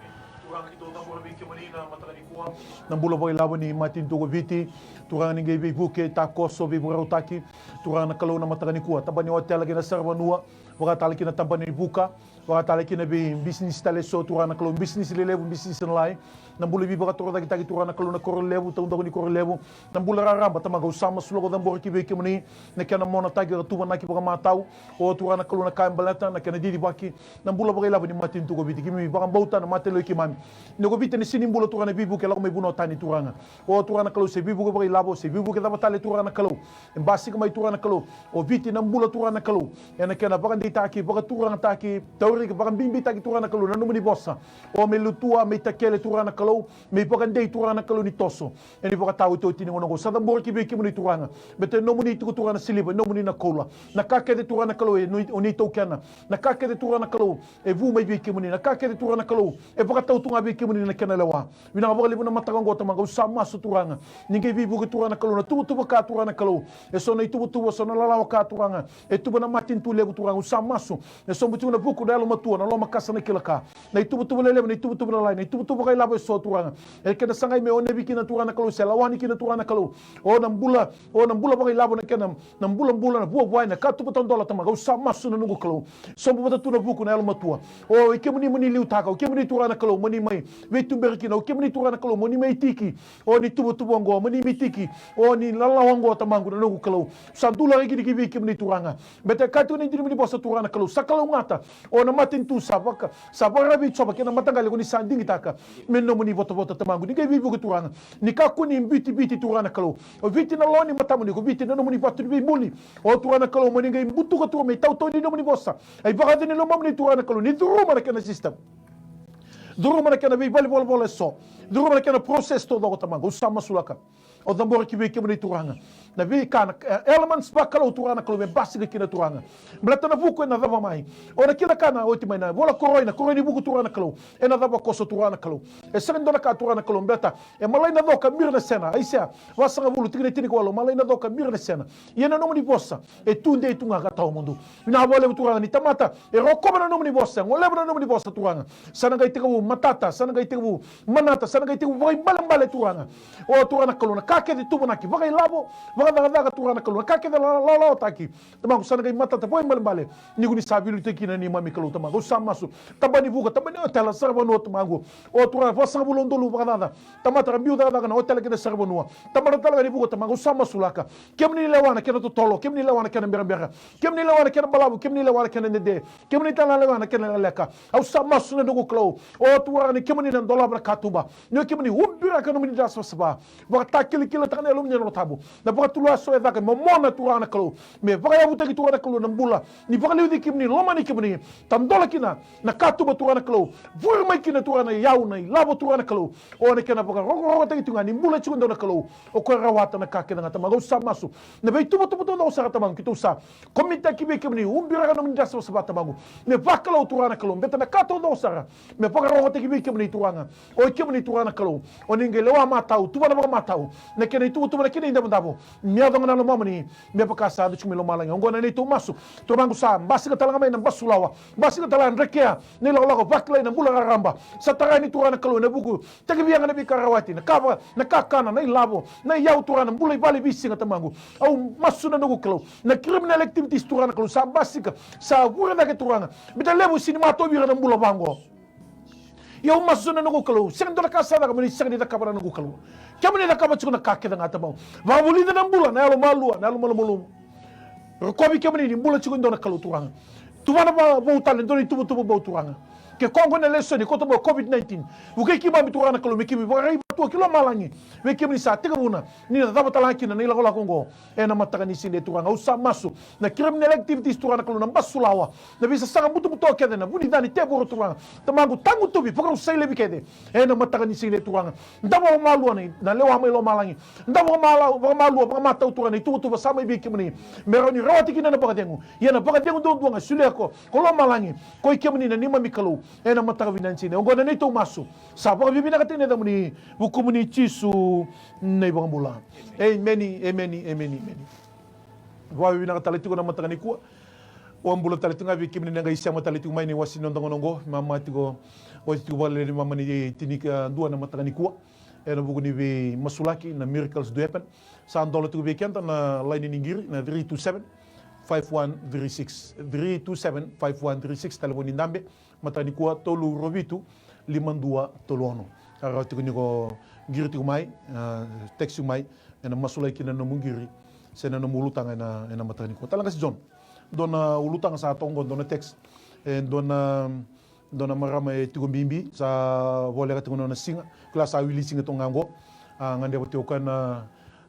Na bula vakailavo ni matanitu ko Viti, Turaga ni qai veivuke, takoso, veivakarautaki. Turaga na Kalou na mataka nikua, tabana ni otela kei na saravanua, vakatale kina tabana ni vuka, vakatale kina veibisinisi tale eso Turaga na Kalou, bisinisi lelevu, bisinisi lalai. Na bula veivakatorocaketaki Turaga na Kalou, na koro levu, taudaku ni koro levu. Na bula raraba Tamaqu, au sa masulaka, au cabora ki vei kemuni na kena monataki, ka tuvanaki vakamatau. O Turaga na Kalou na ka e baleta na kena cicivaki na bula vakailavo ni matanitu ko Viti. Keimami vakabauta na matanitu ko Viti ni sega ni bula Turaga na veivuke e lako mai vanua tani Turaga. O Turaga na Kalou, se veivuke vakailavo, se veivuke cava tale Turaga na Kalou, e basika mai Turaga na Kalou. O Viti na bula Turaga na Kalou ena kena vakadeitaki, vakaturagataki, tauriki, vakabibitaki Turaga na Kalou na nomuni vosa. O me lutua, me itakele Turaga na Kalou, me ivakadei Turaga na Kalou ni toso. Ena ivakataotioti ni gauna oqo sa cabora ki vei kemuni Turaga. Baleta e nomuni tiko Turaga na siliva, e nomuni na koula. Na ka kece Turaga na Kalou e noi-, o ni taukena. Na ka kece Turaga na Kalou e vu mai vei kemuni. Na ka kece Turaga na Kalou e vakatau tu ga vei kemuni na kena lewa. Vinaka vakalevu na mataka oqo Tamaqu, au sa masu Turaga ni qai veivuke Turaga na Kalou na tuvatuva ka Turaga na Kalou. Eso na ituvatuva, so na lalawa ka Turaga. E tuva na matanitu levu Turaga, au sa masu. E sobu tiko na vuku, na yalomatua, na lomakasa, na kila ka. Na ituvatuva lelevu, na ituvatuva lalai, na ituvatuva vakailavo eso Turaga. E kena sagai me onevi kina Turaga na Kalou, se lawani kina Turaga na Kalou. O na bula, o na bula vakailavo na kena, na bulabula, na vuavuai, na katuba tadola Tamaqu, au sa masu na noqu Kalou. Sobu vata tu na vuku, na yalomatua. O i kemuni mo ni liutaka, o kemuni Turaga na Kalou mo ni mai veituberi kina, o kemuni Turaga na Kalou mo ni mai tiki. O ni tuvatuva oqo mo ni mai tiki, o ni lalawa oqo Tamaqu na noqu Kalou. Sa dulaka kina ki vei kemuni Turaga. Baleta e kaya tiko na dina ni vosa Turaga na Kalou, sa kalougata o na matanitu sa vaka, sa vakararavi Jiova kei na mataqali ko ni sa digitaka me nomuni votavota Tamaqu. Ni qai veivuke Turaga, ni kakua ni biuti Viti Turaga na Kalou. O Viti na lo ni matamuni, ko Viti na nomuni vatu ni veibuli. O Turaga na Kalou mo ni qai butuka Turaga me itautau ni nomuni vosa. Ai vakaca ni lomamuni Turaga na Kalou ni curuma na kena system. Curuma na kena veivalevolavola eso. Curuma na kena process taucoko, tamaqu. Au sa masulaka. Au cabora ki vei kemuni, Turaga, na veika, na, e, elements vakalou, Turaga na Kalou, me basika kina, Turaga. Baleta na vuku ena cava mai. O na kila ka na oti mai na vola koroi, na koroi ni vuku, Turaga na Kalou, ena cava koso, Turaga na Kalou. E sega ni dua na ka, Turaga na Kalou, baleta e malai na coka, mira na sena. Aisea vasagavulu, tikina e tinikawalu, malai na coka, mira na sena. Ia na nomuni vosa e tudei tu ga ka tawamudu. Vinaka vakalevu, Turaga, ni tamata e rokova na nomuni vosa, e goleva na nomuni vosa, Turaga, sa na qai tekivu matata, sa na qai tekivu manata, sa na qai tekivu vakaibalebale, Turaga. O Turaga na Kalou, na ka kece tuvanaki vakailavo, vakacakacaka, Turaga na Kalou, na ka kece la-, lawalawataki, tamaqu, sa na qai matata vakaibalebale ni ko ni sa veiliutaki kina na neimami Kalou, tamaqu. Au sa masu. Tabana ni vuka, tabana ni otela, saravanua, tamaqu. O Turaga, vasagavulu na udolu vakacaca, tamata ra biu cakacaka na otela kei na saravanua. Tabana tale ga ni vuka, tamaqu, au sa masulaka. Kemuni lewa na kena totolo, kemuni lewa na kena berabera, kemuni lewa na kena balavu, kemuni lewa na kena dede, kemuni tale lewa na kena lekaleka. Au sa masu, na noqu Kalou. O Turaga, ni kemuni na dolava na katuba, ni o kemuni ubiraka na nomuni dra savasava. Vakatakilakilataka na Yalomuni na Yalo Tabu, na vakatulua eso e caka, me momona, Turaga na Kalou, me vakayavutaki, Turaga na Kalou, na bula ni vakaliuci kemuni, lomani kemuni. Tadola kina na katuba, Turaga na Kalou. Vuri mai kina, Turaga, na iyau, na ilavo, Turaga na Kalou. O na kena vakarokorokotaki tu ga ni bula tiko e dua na Kalou. O koya e rawata na ka kece ga, tamaqu. Au sa masu. Na veituvatuva taucoko sara, tamaqu, keitou sa komitaki vei kemuni, ubiraka na nomuni dra savasava, tamaqu, me vakalou, Turaga na Kalou, baleta na ka taucoko sara me vakarokotaki vei kemuni, Turaga. O i kemuni, Turaga na Kalou, o ni qai lewa matau, tuvana vakamatau na kena ituvatuva, na kena idavodavo, me yaco ga na lomamuni, me vaka sa yaco tiko mai lomalagi. Oqo na neitou masu, Turaga, sa basika tale ga mai na basulawa, basika tale ga, drekea na ilakolako, vakilai na bula raraba. Sa tara yani, Turaga na Kalou, ena vuku, tekivu ga na veika rawati, na ka va-, na kakana, na ilavo, na iyau, Turaga, na bula i vale veisiga, tamaqu. Au masu, na noqu Kalou, na criminal activities, Turaga na Kalou, sa basika, sa vure cake, Turaga. Baleta levu sega ni matovi ira na bula vaqo. Ia au masu, na noqu Kalou, sega ni dua na ka sa caka mo ni sega ni cakava, na noqu Kalou. Kemuni cakava tiko na ka kece ga, tamaqu. Vakavulica na bula, na yalo malua, na yalo malumalumu. Rokovi kemuni ni bula tiko e dua na Kalou, Turaga. Tuvana va-, vou tale e dua na ituvatuva vou, Turaga. Ke koya oqo na lesoni, koto mo COVID nineteen. Vukei keimami, Turaga na Kalou, me keimami vakaraica tu ki lomalagi, vei kemuni sa tekivuna ni na cava tale ga kina na ilakolako oqo. Ena mataka ni siga, Turaga, au sa masu, na criminal activities, Turaga na Kalou, na basulawa, na veisasaga butobuto kece, na vu ni ca ni tevoro, Turaga, tamaqu, tagutuvi, vakarusai laivi kece. Ena mataka ni siga, Turaga, davo vakamalua na, na lewa mai lomalagi. Davo vakamalua, vakamalua, vakamatau, Turaga, na ituvatuva sa mai vei kemuni, me rawa ni rawati kina na vakacegu. Ia na vakacegu duadua ga e solia ko, ko lomalagi, ko i kemuni, na neimami Kalou. Ena mataka vinaka ni siga, oqo na neitou masu, sa vakavinavinakataki na yacamuni, vukumuni Jisu na iVakabula. Emeni, emeni, emeni, emeni. Vakavinavinaka tale tiko na mataka nikua. Au bula tale tiko ga vei kemuni na qai sema tale tiko mai ena iwase ni noda gauna oqo. Mama tiko, oti tiko vakalailai na mama ni tinikadua na mataka nikua. Ena vuku ni veimasulaki, na miracles do happen. Sa dola tiko vei keda na laini ni qiri, na three two seven, five one three six. Three two seven, five one three six, talevoni dabe. Mataka nikua, tolu rua vitu, lima dua tolu ono. Ka rawa tiko ni ko qiri tiko mai, a, text tiko mai, ena masulaki kina na nomu qiri se na nomu ulutaga ena, ena mataka nikua. Tale ga, qase John, dua na ulutaga sa toka oqo, dua na text, e dua na, dua na marama e tiko bibi, sa voleka tiko na nona siga, kila sa wili siga toka ga oqo. A, gadreva tiko o koya na,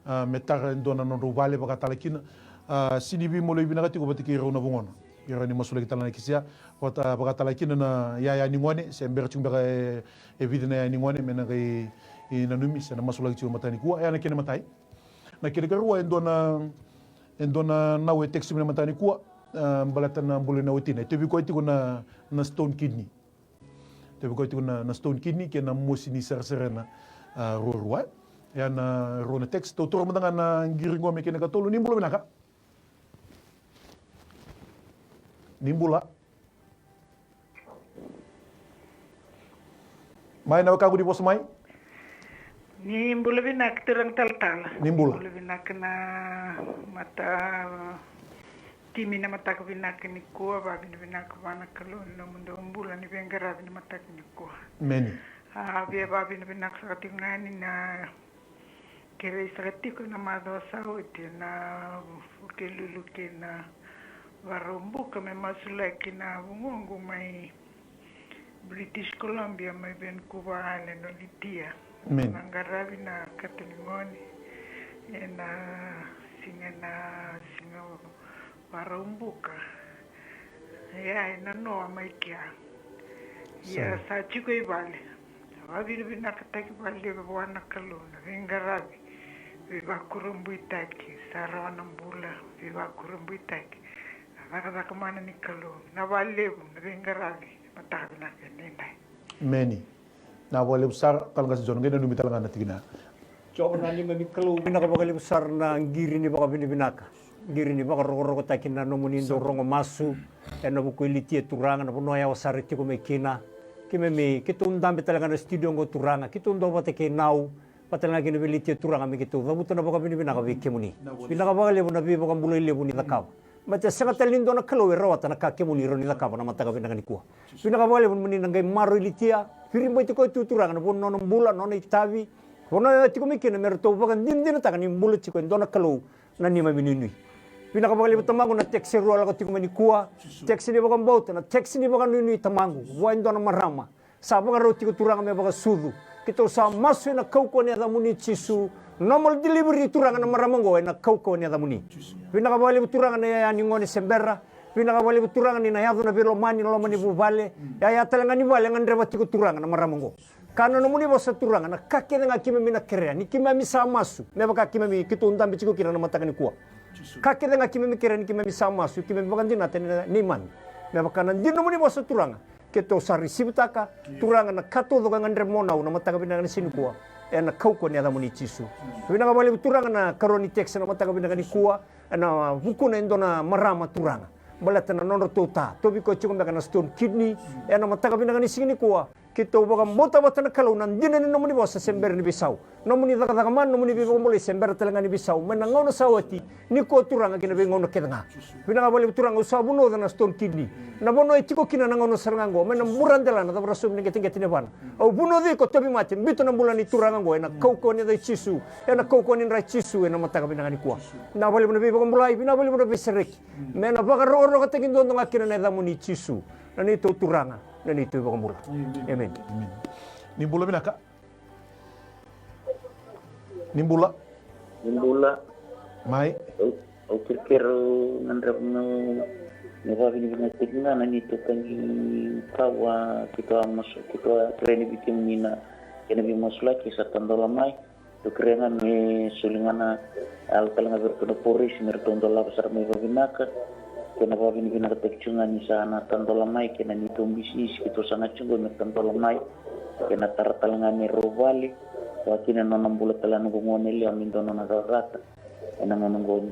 a, me tara e dua na nodrau vale vaka tale kina. A, sega ni veimaliwai vinaka tiko vata kei rau na vugona. Ira ni masulaki tale na kisia, vata, vaka tale kina na yaya ni gone, se bera tiko beka e, e vica na yaya ni gone me na qai, e, nanumi se na masulaki tiko e mataka nikua. Oya na kena imatai. Na kena ikarua, e dua na, e dua na nau e text mai na mataka nikua, a, baleta na bula ni watina. E tauvi koya tiko na, na stone kidney. Tauvi koya tiko na, na stone kidney kei na mosi ni sereserena, a, ruarua. Oya na rua na text. Tou taura mada ga na qiri qo me kena ikatolu. Ni bula vinaka. Ni bula. Mai na wekaqu, ni vosa mai. Ni bula vinaka turaga talatala. Ni bula. Ni bula vinaka na mata, timi na mataka vinaka nikua, vavinavinaka vua na Kalou na nomudou bula ni veiqaravi na mataka nikua. Emeni. A, via vavinavinaka saka tiko ga yani na kerei saka tiko na macawa sa oti na Vukelulu kei na Vakaraubuka me masulaki na vugoqu mai British Columbia, mai Vancouver Island, o Litia. Emeni. Na qaravi na katonigone ena siga, na siga Vakaraubuka. Ia, e nanoa mai kea. Ia sa tiko i vale. Sa vakavinavinakataki vakalevu vua na Kalou na veiqaravi, veivakurabuitaki, sa rawa na bula, veivakurabuitaki. Na cakacaka mana ni Kalou, na vakalevu na veiqaravi, mataka vinaka edaidai. Meni. Na vakalevu sara, Talagasi John, qai nanumi tale ga na tikina. Jiova na neimami Kalou, vinaka vakalevu sara na qiri ni vakavinavinaka, qiri ni vakarokorokotaki na nomuni dau rogo masu ena vuku i Litia Turaga, na vanua yawa sara e tiko mai kina. Keimami, keitou dabe tale ga na studio oqo Turaga, keitou dua vata kei Nau, vata tale ga kina vei Litia Turaga, me keitou cavuta na vakavinavinaka vei kemuni. Vinaka vakalevu na veivakabulai levu ni cakava. Baleta sega tale ni dua na Kalou e rawata na ka kemuni rawa ni cakava na mataka vinaka nikua. Vinaka vakalevu ni moni na qai maroroi Litia, viribaiti koya tu Turaga na vanua nona bula, nona itavi, vanua e tiko mai kina, me ratou vakadinadinataka ni bula tiko e dua na Kalou na neimami nuinui. Vinaka vakalevu Tamaqu na text e rua lako tiko mai nikua, text ni vakabauta, na text ni vakanuinui Tamaqu, vua e dua na marama sa vakarau tiko Turaga me vakasucu. Keitou sa masu ena kaukauwa ni yacamuni Jisu. Normal delivery Turaga na marama oqo ena kaukauwa ni yacamuni. Vinaka vakalevu Turaga na yaya ni gone se bera. Vinaka vakalevu Turaga ni na yaco na veilomani, na loma ni vuvale. Yaya tale ga ni vale e gadreva tiko Turaga na marama oqo. Ka na nomuni vosa Turaga, na ka kece ga keimami na kerea ni keimami sa masu, me vaka keimami keitou dabe tiko kina na mataka nikua. Ka kece ga keimami kerea ni keimami sa masu, keimami vakadinata ni na neimami. Me vaka na dina nomuni vosa Turaga, keitou sa risivitaka Turaga na ka taucoko e gadreva mo Nau na mataka vinaka ni siga nikua. Ena kaukauwa ni yacamuni Jisu. Vinaka vakalevu Turaga na karua ni text na mataka vinaka nikua. Ena vukuna e dua na marama Turaga. Baleta na nodratou ta, tauvi koya tiko beka na stone kidney. Ena mataka vinaka ni siga nikua, keitou vakabauta vata na Kalou na dina ni nomuni vosa se bera ni veisau. Nomuni cakacaka mana, nomuni veivakabulai se bera tale ga ni veisau mai na gauna sa oti, nikua Turaga kei na veigauna kece ga. Vinaka vakalevu Turaga, au sa vunauca na stone kidney, na vanua e tiko kina na gauna sara ga oqo, mai na bura delana, cava ra sobu na qeteqete ni vana. Au vunauci iko, tauvimate, biuta na bula ni turaga oqo ena kaukauwa ni yaca i Jisu, ena kaukauwa ni dra i Jisu, ena mataka vinaka nikua. Vinaka vakalevu na veivakabulai, vinaka vakalevu na veisereki. Me na vakarokorokotaki duadua ga kina na yacamuni Jisu, na neitou Turaga, na neitou iVakabula. Emeni. Emeni. Ni bula vinaka. Ni bula. Ni bula. Mai. Au, au kerekere, au gadreva meu, meu vakavinavinakataki ga na neitou tagi kawa, keitou a masu, keitou a kerea ni vei kemuni na kena veimasulaki sa tadola mai. Tou kerea ga me soli ga na yalo tale ga vei iratou na poresi me ratou dolava sara mai vakavinaka. Kei na vakavinavinakataki tiko ga ni sa na tadola mai, kei na neitou bisinisi keitou saga tiko qo me tadola mai. Kei na tara tale ga ni rau vale, vakakina na nona bula tale ga na gone yalewa me dua nona cakacaka. Ena gauna oqo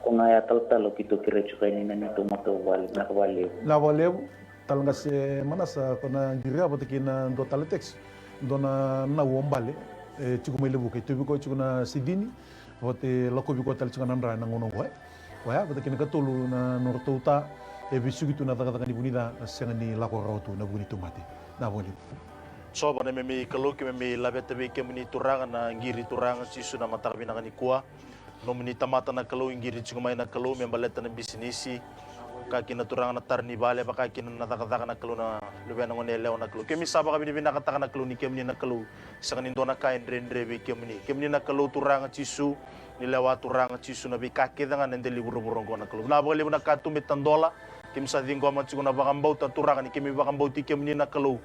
ko ga ya talatala keitou kerea tiko yani na neitou matavuvale, vinaka vakalevu. Vinaka vakalevu. Talagase Manasa, ko na qiri ya vata kei na dua tale text. Dua na nau o Bale, e tiko mai Levuka, e tauvi koya tiko na sidini, vata e lakovi koya tale tiko na dra ena gauna oqo, e. Oya, vata kei na katolu na nodratou ta, e vesuki tu na cakacaka ni vunica, sega ni lako rawa tu ena vuku ni tauvimate. Vinaka vakalevu. Jiova na neimami Kalou, keimami laveta vei kemuni Turaga na qiri Turaga Jisu na mataka vinaka nikua. Nomuni tamata na Kalou, e qiri tiko mai na Kalou me baleta na bisinisi, vaka kina Turaga na tara ni vale, vaka kina na cakacaka na Kalou na luvena gone yalewa na Kalou. Keimami sa vakavinavinakataka na Kalou ni kemuni na Kalou, sega ni dua na ka e dredre vei kemuni. Kemuni na Kalou Turaga Jisu, ni lewa Turaga Jisu na veika kece ga na delai vuravura oqo na Kalou. Vinaka vakalevu na katuba e tadola, keimami sa ciqoma tiko na vakabauta Turaga ni keimami vakabauti kemuni na Kalou.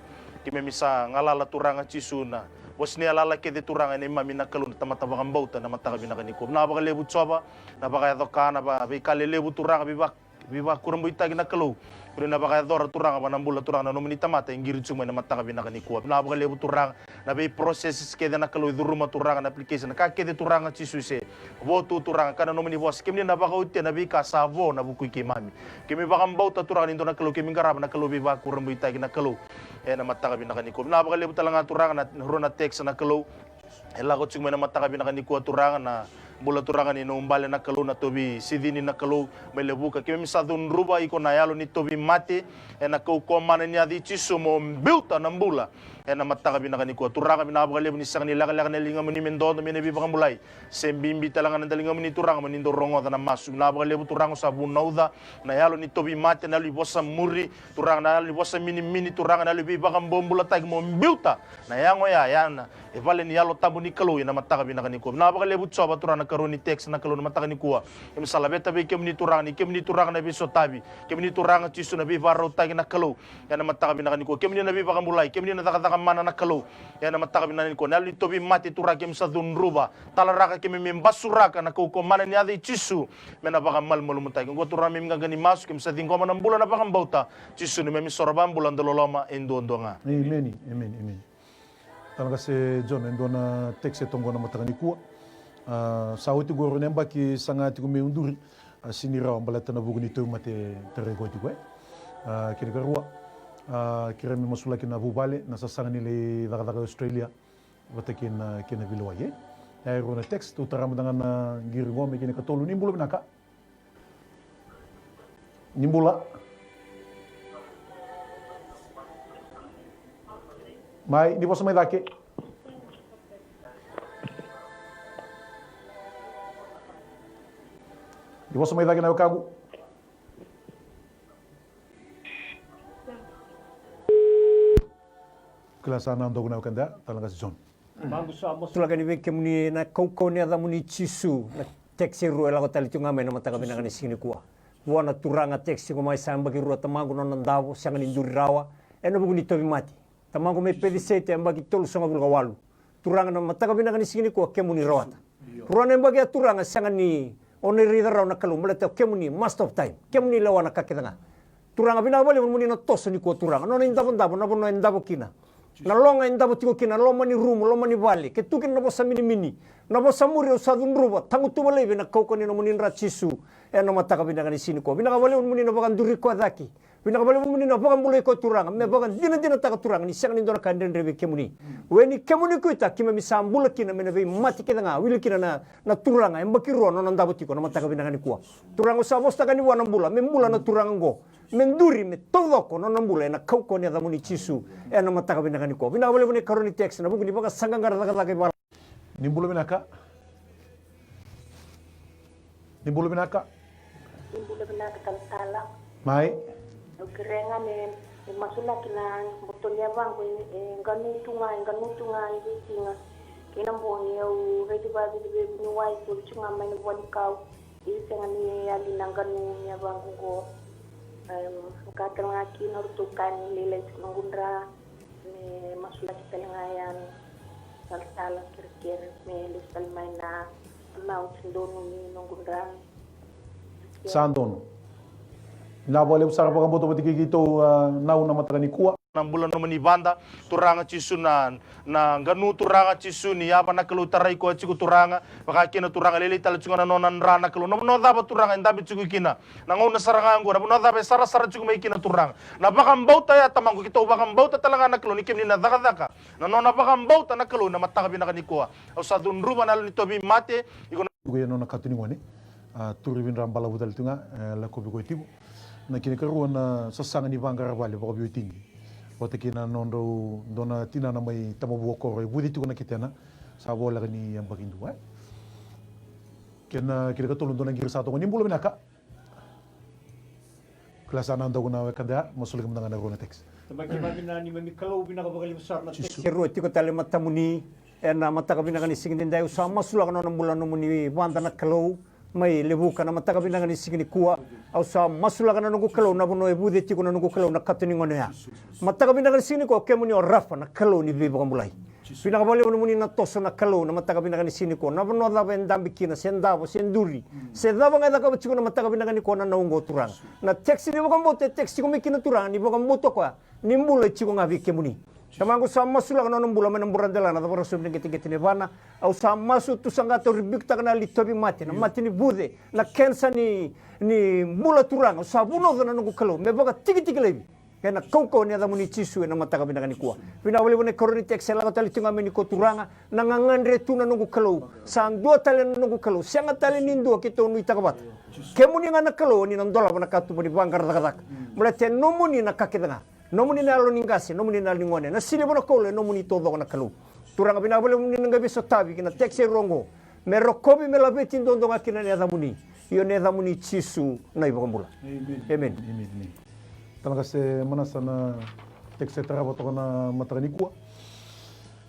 Keimami sa galala Turaga Jisu na vosa ni yalayala kece Turaga ena neimami na Kalou na tamata vakabauta na mataka vinaka nikua. Vinaka vakalevu Jiova, na vakayaco ka na va, veika lelevu Turaga, veiva, veivakurabuitaki na Kalou. Koni na vakayacora Turaga, va na bula Turaga na nomuni tamata, e qiri tiko mai na mataka vinaka nikua. Vinaka vakalevu Turaga, na vei processes kece na Kalou e curuma Turaga na application, na ka kece Turaga Jisu se vo tu Turaga, ka na nomuni vosa, kemuni na vakaotia na veika sa vo na vuku i keimami. Keimami vakabauta Turaga ni dua na Kalou keimami qarava, na Kalou veivakurabuitaki na Kalou. Ena mataka vinaka nikua. Vinaka vakalevu tale ga Turaga na rua na text na Kalou. E lako tiko mai na mataka vinaka nikua Turaga na bula Turaga ni Nau Bale na Kalou, na tauvi sidini na Kalou mai Levuka. Keimami sa cudruva iko na yalo ni tauvimate, ena kaukauwa mana ni yaca i Jisu mo biuta na bula. ena mataka vinaka nikua. Turaga, vinaka vakalevu ni sega ni lekaleka na ligamuni me dodo mai na veivakabulai. Se bibi tale ga na daligamuni Turaga mo ni dau rogoca na masu. Vinaka vakalevu Turaga, au sa vunauca na yalo ni tauvimate, na yalo ni vosa muri Turaga, na yalo ni vosa minimini Turaga, na yalo ni veivakabobulataki mo biuta na yago ya, ya na e vale ni Yalo Tabu ni Kalou ena mataka vinaka nikua. Vinaka vakalevu Jiova Turaga na karua ni text na Kalou na mataka nikua. Keimami sa laveta vei kemuni Turaga, ni kemuni Turaga na veisotavi, kemuni Turaga Jisu na veivakarautaki na Kalou ena mataka vinaka nikua. Kemuni na veivakabulai, kemuni na cakacaka mana na Kalou ena mataka vinaka nikua. Na yalo ni tauvimate Turaga keimami sa cudruva, talaraka keimami me basuraka na kaukauwa mana ni yaca i Jisu me na vakamalumalumutaki. Oqo Turaga me qaqa ni masu, keimami sa ciqoma na bula na vakabauta. Jisu na neimami soro vakabula dau loloma e duadua ga. Emeni, emeni, emeni. Tala qase John, e dua na text e toqo na mataka nikua. A, sa oti qo e rua na yabaki saga tiko mai Uduri. A, sega ni rawa baleta na vuku ni tauvimate tarai koya tiko e. A, kena karua, a, kerea me masulaki na vuvale, na sasaga ni lai cakacaka e Australia vata kei na, kei na veilewai e. E rua na text, tou tara mada ga na qiri qo me kena ikatolu. Ni bula vinaka. Ni bula. Mai, ni vosa mai cake. Ni vosa mai cake na wekaqu. Kila sa na dogo na wekada, tala qase John. Magu sa masulaka yani vei kemuni ena kaukauwa ni yacamuni Jisu. Na text e rua e lako tale tiko ga mai na mataka vinaka ni siga nikua. Vua na Turaga, text tiko mai, sa yabaki rua tamaqu nona davo, sega ni duri rawa ena vuku ni tauvimate. Tamaqu mai Peceseta, yabaki tolusagavulu ka walu. Turaga, na mataka vinaka ni siga nikua kemuni rawata. Rua na yabaki ya Turaga, sega ni o na raica rawa na Kalou, baleta o kemuni master of time. Kemuni lewa na ka kece ga. Turaga, vinaka vakalevu nomuni na toso nikua Turaga, nona idavodavo, na vanua e davo kina, na loga e davo tiko kina, na loma ni rumu, loma ni vale, ke tu kina na vosa minimini, na vosa muri au sa cudruva, tagutuva laivi ena kaukauwa ni nomuni dra Jisu. Ena mataka vinaka ni siga nikua, vinaka vakalevu nomuni na vakaduri koya cake. Vinaka vakalevu nomuni na vakabulai koya Turaga, me vakadinadinataka Turaga ni sega ni dua na ka e dredre vei kemuni. O ni kemuni koya keimami sa bula kina mai na veimate kece ga, wili kina na, na Turaga, yabaki rua nona davo tiko na mataka vinaka nikua. Turaga, au sa vosataka yani vua na bula, me bula na turaga oqo, me duri, me taucoko nona bula ena kaukauwa ni yacamuni Jisu. Ena mataka vinaka nikua, vinaka vakalevu na ikarua ni text ena vuku ni vakasaqaqara cakacaka i vala. Ni bula vinaka. Ni bula vinaka. Ni bula vinaka talatala. Mai. Au kerea ga me, me masulaki na boto ni yavaqu e, e qanu tu ga, e qanu tu ga e Viti ga. Kei na bogi au raici vakavivi vei vuniwai, tolu tu ga mai na vua ni kau. Ia sega ni yali na qanu ni yavaqu qo. Em, ka tale ga kina o ratou ka ni lailai tiko noqu dra. Me masulaki tale ga yani, talatala, kerekere me lesu tale mai na amount donu ni noqu dra. Sa donu. Vinaka vakalevu sara, vakabauta vata kei keitou, a, Nau, na mataka nikua. Na bula nomuni vada Turaga Jisu, na, na qanu Turaga Jisu, ni yava na Kalou, tarai koya tiko Turaga. Vaka kina Turaga, lailai tale tiko ga na nona dra na Kalou. Na vanua cava Turaga e dabe tiko kina na gauna sara ga oqo, na vanua cava e sarasara tiko mai kina Turaga. Na vakabauta ya Tamaqu, keitou vakabauta tale ga na Kalou ni kemuni na cakacaka na nona vakabauta na Kalou na mataka vinaka nikua. Au sa cudruva na yalo ni tauvimate, iko na, iko ya nona kato ni gone. A, turi vidra balavu tale tu ga, e, lakovi koya tiko. Na kena ikarua na sasaga ni vaqara vale vakaveiwatini. Vata kei na nodrau dua na tinana mai Tamavua koro e vuce tiko na ketena. Sa voleka ni yabaki dua, e. Kena, kena ikatolu dua na qiri sa toka, ni bula vinaka. Kila sa na dau na wekada, masulaki mada ga na rua na text. Tamai keimami na neimami Kalou, vinaka vakalevu sara na text e rua tiko tale matamuni. Ena mataka vinaka ni siga edaidai au sa masulaka nona bula nomuni vada na Kalou mai Levuka na mataka vinaka ni siga nikua. Au sa masulaka na noqu Kalou na vanua e vuce tiko na noqu Kalou na kato ni gone oya. Mataka vinaka ni siga nikua, kemuni o Rafa na Kalou ni veivakabulai. Vinaka vakalevu nomuni na toso na Kalou na mataka vinaka ni siga nikua. Na vanua cava e dabe kina, se davo, se duri, se cava ga e cakava tiko na mataka vinaka nikua na Nau oqo Turaga. Na text ni vakabauta e text tiko mai kina Turaga, ni vakabauta o koya ni bula e tiko ga vei kemuni. Tamaqu sa masulaka nona bula mai na buradelana, cava ra sobu na qeteqete ni yavana. Au sa masu, tu saqata, au ribikutaka na yalo ni tauvimate, na mate ni vuce, na kenisa ni, ni bula Turaga. Au sa vunauca na noqu Kalou me vakatikitiki laivi ena kaukauwa ni yacamuni Jisu ena mataka vinaka nikua. Vinaka vakalevu na ikarua ni text e lako tale tiko ga mai nikua Turaga. Na gagadre tu na noqu Kalou. Sa dua tale na noqu Kalou. Sega tale ni dua keitou nuitaka vata. Kemuni ga na Kalou, ni na dolava na katuba ni vaqara cakacaka. Baleta e nomuni na ka kece ga. Nomuni na yalo ni qase, nomuni na yalo ni gone, na siliva, na koula, e nomuni taucoko na Kalou. Turaga, vinaka vakalevu ni na qai veisotavi ki na tekisi e rua oqo, me rokovi, me laveti duadua ga kina na yacamuni. Io, na yacamuni Jisu na iVakabula. Emeni. Emeni. Emeni. Tala qase Manasa, na tekisi e tarava toka na mataka nikua.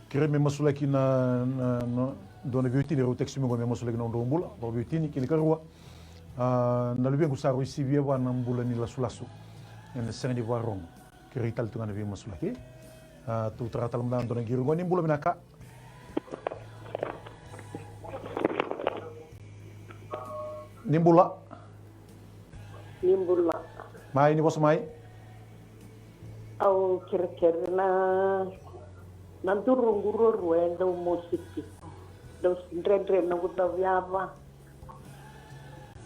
Kerei me masulaki na, na, na dua na veiwatini, rau tekisi mai qo me masulaki na nodrau bula vakaveiwatini. Kena ikarua, a, na luvequ sa rui sivia va na bula ni lasulasu ena sega ni vakarogo. Kerei tale tu ga na veimasulaki. A, tou tara tale mada dua na qiri qo. Ni bula vinaka. Ni bula. Ni bula. Mai, ni vosa mai. Au kerekere na, na duruqu ruarua e dau mositi. Dau dredre na noqu dau yava.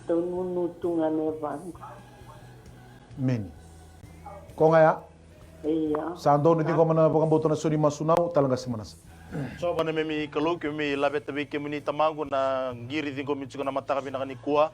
Dau nunu tu ga na yavaqu. Meni. Ko ga ya? Ia. Sa donu ciqoma na vakabauta, na sau ni masu nau, tala qase Manasa. Jiova na neimami Kalou, keimami laveta vei kemuni Tamaqu na qiri ciqomi tiko na mataka vinaka nikua.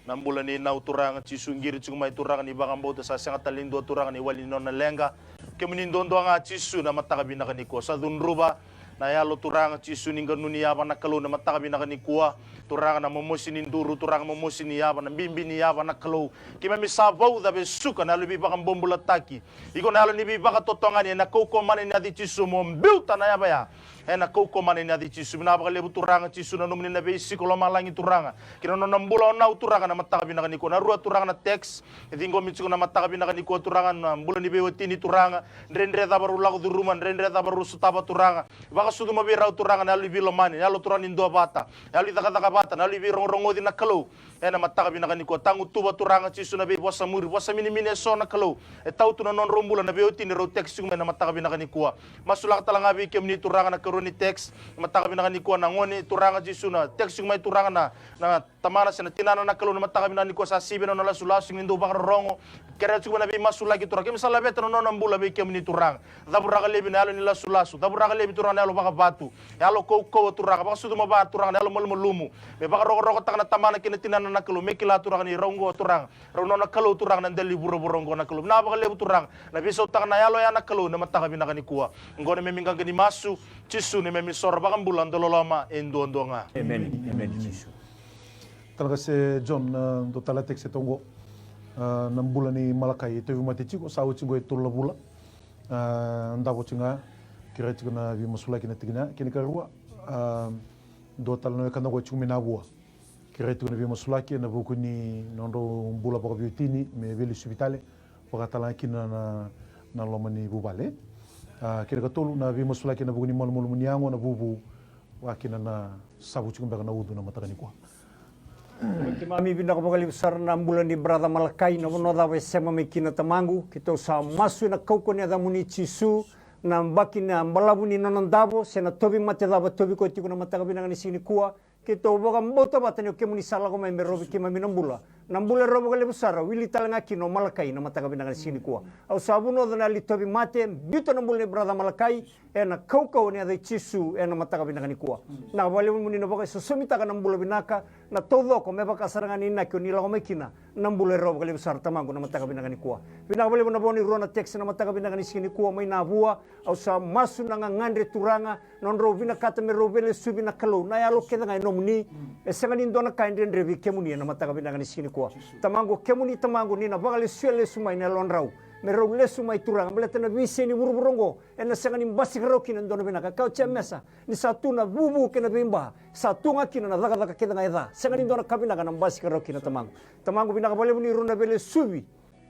Na bula ni nau Turaga Jisu, qiri tiko mai Turaga ni vakabauta, sa sega tale ni dua Turaga ni wali ni nona leqa. Kemuni duadua ga Jisu na mataka vinaka nikua. Sa cudruva na yalo Turaga Jisu ni qanuni yava na Kalou na mataka vinaka nikua. Turaga na momosi ni duru, Turaga momosi ni yava, na bibi ni yava na Kalou. Keimami sa vauca vesuka na yalo ni veivakabobulataki. Iko na yalo ni veivakatotogani, ena kaukauwa mana ni yaca i Jisu mo biuta na yava ya. Ena kaukauwa mana ni yaca i Jisu. Vinaka vakalevu Turaga Jisu na nomuni na veisiko lomalagi Turaga. Kei na nona bula o nau Turaga na mataka vinaka nikua. Na rua Turaga na text e ciqomi tiko na mataka vinaka nikua Turaga, na bula ni veiwatini Turaga. Dredre cava rau lako curuma, dredre cava rau sotava Turaga. Vakasucu mai vei rau Turaga na yalo ni veilomani, na yalo Turaga ni duavata, na yalo ni cakacaka vata, na yalo ni veirogorogoci na Kalou. Ena mataka vinaka nikua, tagutuva Turaga Jisu na veivosa muri, vosa minimini eso na Kalou. E tau tu na nodrau bula na veiwatini rau text tiko mai na mataka vinaka nikua. Masulaka tale ga vei kemuni Turaga na karua ni text, na mataka vinaka nikua na gone Turaga Jisu na text tiko mai Turaga na, na tamana se na tinana na Kalou na mataka vinaka nikua sa sivia na nona lasulasu ni dau vakarorogo. Kerea tiko mai na veimasulaki Turaga, keimami sa laveta na nona bula vei kemuni Turaga. Cavuraka laivi na yalo ni lasulasu, cavuraka laivi Turaga na yalo vakavatu, yalo kaukauwa Turaga, vakasucu mai vua Turaga na yalo malumalumu. Me vakarokorokotaka na tamana kei na tinana na Kalou, me kila Turaga ni rau oqo Turaga, rau nona Kalou Turaga na dela ni vuravura oqo na Kalou. Vinaka vakalevu Turaga, na veisautaka na yalo ya na Kalou na mataka vinaka nikua. Oqo na neimami qaqa ni masu, Jisu na neimami isoro vakabula dauloloma e duadua ga. Emeni. Emeni Jisu. Tala qase John, a, dua tale na text e tu oqo. A, na bula nei Malakai e tauvimate tiko, sa oti oqo e tolu na vula. A, davo tiko ga, kerea tiko na veimasulaki na tikina ya. Kena ikarua, a, dua tale na wekada oqo e tiko mai Navua. Kerea tiko na veimasulaki ena vuku ni nodrau bula vakaveiwatini me veilesuvi tale, vaka tale ga kina na, na loma ni vuvale. A, kena ikatolu na veimasulaki ena vuku ni malumalumu ni yago, na vuvu, vaka kina na savu tiko beka na ucu na mataka nikua. Keimami vinaka vakalevu sara na bula ni brother Malakai, na vanua cava e sema mai kina Tamaqu. Keitou sa masu ena kaukauwa ni yacamuni Jisu, na yabaki na balavu ni nona davo se na tauvimate cava e tauvi koya tiko na mataka vinaka ni siga nikua. Keitou vakabauta vata ni o kemuni sa lako mai me rovi keimami na bula. Na bula e rau vakalevu sara, wili tale ga kina o Malakai na mataka vinaka ni siga nikua. Au sa vunauca na yalo ni tauvimate, biuta na bula nei brother Malakai ena kaukauwa ni yaca i Jisu ena mataka vinaka nikua. Vinaka vakalevu moni na vakaisosomitaka na bula vinaka, na taucoko me vaka sara ga ni inaki o ni lako mai kina. Na bula e rau vakalevu sara Tamaqu na mataka vinaka nikua. Vinaka vakalevu na vo ni rua na text na mataka vinaka ni siga nikua mai Navua. Au sa masu na gagadre Turaga, nodrau vinakata me rau veilesuvi na Kalou, na yalo kece ga e nomuni. E sega ni dua na ka e dredre vei kemuni ena mataka vinaka ni siga nikua. Tamaqu, kemuni Tamaqu, ni na vakalesuya lesu mai na yalodrau me rau lesu mai Turaga, baleta na veisei ni vuravura oqo ena sega ni basika rawa kina e dua na vinaka. Kaya o Jemesa, ni sa tu na vuvu kei na veiba, sa tu ga kina na cakacaka kece ga e ca. Sega ni dua na ka vinaka ena basika rawa kina Tamaqu. Tamaqu, vinaka vakalevu ni rau na veilesuvi.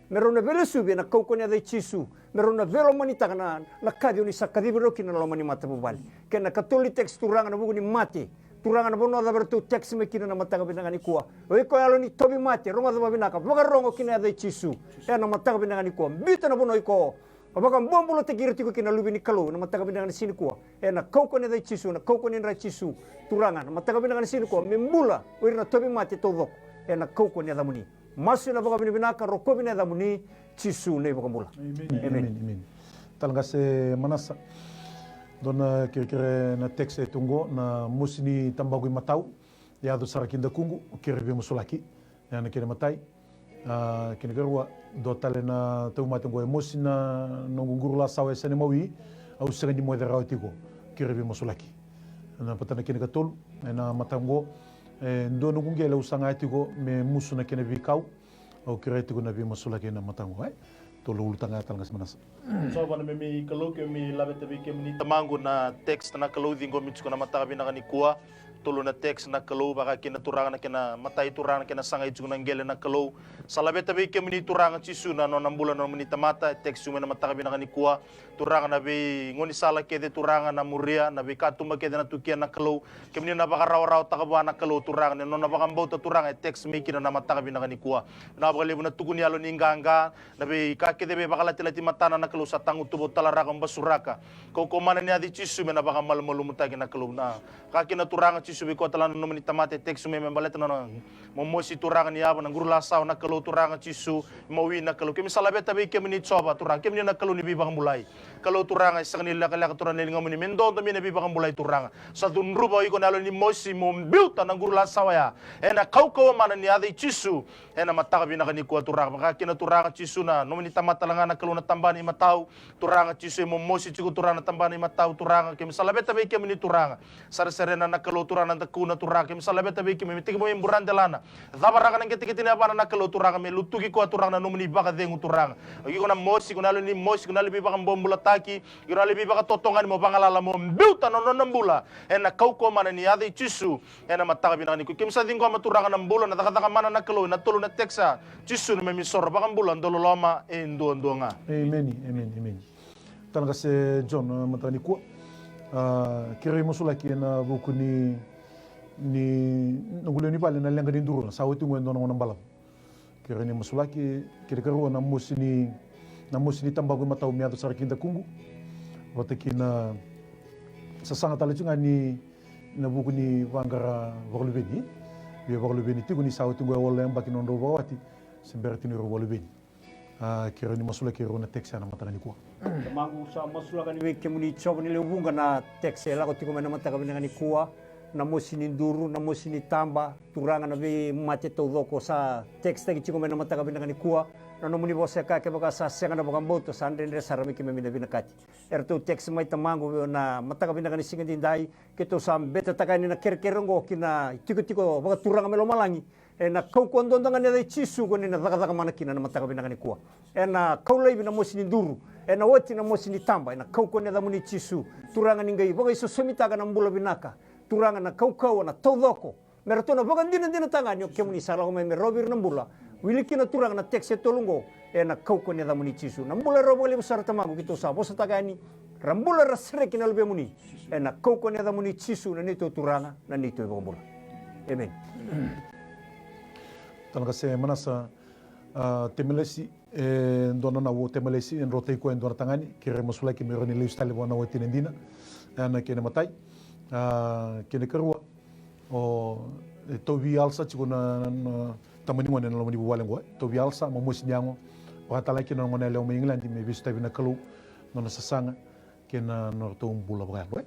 Me rau na veilesuvi ena kaukauwa ni yaca i Jisu. Me rau na veilomanitaka na, na kaci o ni sa kacivi rau kina na loma ni matavuvale. Kei na katolu ni text Turaga na vuku ni mate. Turaga na vanua cava eratou text mai kina na mataka vinaka nikua. O iko yalo ni tauvimate, rogoca vakavinaka, vakarogo ki na yaca i Jisu. Ena mataka vinaka nikua. Biuta na vanua o iko vakabobulataki ira tiko kina na luve ni Kalou ena mataka vinaka ni siga nikua. Ena kaukauwa ni yaca i Jisu, ena kaukauwa ni yadra i Jisu. Turaga, na mataka vinaka ni siga nikua, me bula o ira na tauvimate taucoko. Ena kaukauwa ni yacamuni. Masu ena vakavinavinaka, rokovi na yacamuni, Jisu na iVakabula. Emeni. Emeni. Emeni. Tala qase Manasa. Dua na kerekere na text e tu oqo, na mosi ni tabaqu imatau. Yaco sara ki dakuqu, kere veimasulaki. Ena kena imatai. A, kena karua, dua tale na tauvimate oqo e mosi na noqu quru lasawa e sega ni mawi, au sega ni moce rawa tiko. Kerei veimasulaki. Na patana kena katolu, ena mataka oqo, e dua noqu qele au saga tiko me musu na kena veikau. Au kerei tiko na veimasulaki ena mataka oqo, e. Tolu ulutaga tale ga se manasa. Jiova na neimami Kalou, keimami laveta vei kemuni Tamaqu na text na Kalou ciqomi tiko na mataka vinaka nikua. Tolu na text na Kalou, vaka kina Turaga na kena matai Turaga na kena sagai tiko na qele na Kalou. Sa laveta vei kemuni Turaga Jisu na nona bula na nomuni tamata, e text tiko mai na mataka vinaka nikua. Turaga na veigaunisala kece Turaga na muria, na veikatuba kece na tukia na Kalou. Kemuni na vakarawarawataka vua na Kalou Turaga, ni nona vakabauta Turaga e text mai kina na mataka vinaka nikua. Vinaka vakalevu na tukuni yalo ni qaqa, na veika kece veivakalatilati matana na Kalou sa tagutuva talaraka basuraka. Kaukaua mana ni yaca i Jisu me na vakamalumalumutaki na Kalou na. Ka kina Turaga Jisu vei koya tale na nomuni tamata e text mai me baleta na nona momosi Turaga ni yava na quru lasawa na Kalou Turaga Jisu. Mawi na Kalou. Keimami sa laveta vei kemuni Jiova Turaga. Kemuni na Kalou ni veivakabulai. Kalou Turaga e sega ni lekaleka Turaga na ligamuni. Me dodo mai na veivakabulai Turaga. Sa cudruva o iko na yalo ni mosi mo biuta na quru lasawa ya. Ena kaukaua mana ni yaca i Jisu. Ena mataka vinaka nikua Turaga. Vaka kina Turaga Jisu na nomuni tamata tale ga na Kalou na tabana imatau. Turaga Jisu e momosi tiko Turaga na tabana imatau Turaga. Keimami sa laveta vei kemuni Turaga. Sarisarina na Kalou Turaga na dakuna Turaga. Keimami sa laveta vei kemuni me tekivu me buradelana. Cavaraka na qeteqete ni yavana na Kalou Turaga me lutuki koya Turaga na nomuni vakacegu Turaga. O iko na mosi, iko na yalo ni mosi, iko na yalo ni veivakabobulataki, iko na yalo ni veivakatotogani mo vagalala mo biuta na nona bula. Ena kaukaua mana ni yaca i Jisu. Ena mataka vinaka nikua keimami sa ciqoma Turaga na bula na cakacaka mana na Kalou ena tolu na text. Jisu na neimami soro vakabula dau loloma e duadua ga. Emeni, emeni, emeni. Tale ga se John, a, mataka nikua. A, kerei masulaki ena vuku ni, ni noqu lewe ni vale na leqa ni duru, sa oti oqo e dua na gauna balavu. Kerei ni masulaki, kena karua na mosi ni, na mosi ni tabaqu imatau me yaco sara ki dakuqu. Vata kina sasaga tale tiko ga ni, na vuku ni vaqara vakaluveni. Via vakaluveni tiko ni sa oti oqo e walu na yabaki na nodrau vakawati, se bera tiko ni rau vakaluveni. A, kerei ni masulaki rau na text ena mataka nikua. Tamaqu sa masulaka ni vei kemuni Jiova ni lewe vuqa na text e lako tiko mai na mataka vinaka nikua. Na mosi ni duru, na mosi ni taba, Turaga na veimate taucoko sa text taki tiko mai na mataka vinaka nikua. Na nomuni vosa e kaya kevaka sa sega na vakabauta sa dredre sara me keimami na vinakati. Eratou text mai Tamaqu na mataka vinaka ni siga edaidai. Keitou sa betetaka yani na kerekere oqo ki na itikotiko vakaturaga mai lomalagi. Ena kaukaua duadua ga ni yaca i Jisu ko ni na cakacaka mana kina na mataka vinaka nikua. Ena kau laivi na mosi ni duru. Ena oti na mosi ni taba. Ena kaukaua ni yacamuni Jisu. Turaga ni qai vakaisosomitaka na bula vinaka. Turaga na kaukaua na taucoko. Me ratou na vakadinadinataka ni o kemuni sa lako mai me rawa vei ira na bula. Wili kina Turaga na text e tolu oqo. Ena kaukaua ni yacamuni Jisu. Na bula e rawa vakalevu sara Tamaqu keitou sa vosataka yani. Ra bula ra sereki na luvemuni. Ena kaukaua ni yacamuni Jisu na neitou Turaga, na neitou iVakabula. Emeni. Tale ga se manasa, a, Temelesi, e dua na nau o Temelesi, e drotaki koya e dua na tagane, kerei masulaki me rawa ni lesu tale vua na watina dina. E na kena matai. A, kena karua, o, e tauvi alsa tiko na, na, na tamani gone ena loma ni vuvale oqo, e tauvi alsa, momosi ni yago. Vakatalega kina na gone yalewa mai Igiladi me veisotavi na Kalou, nona sasaga, kei na nodratou bula vakayalo, e.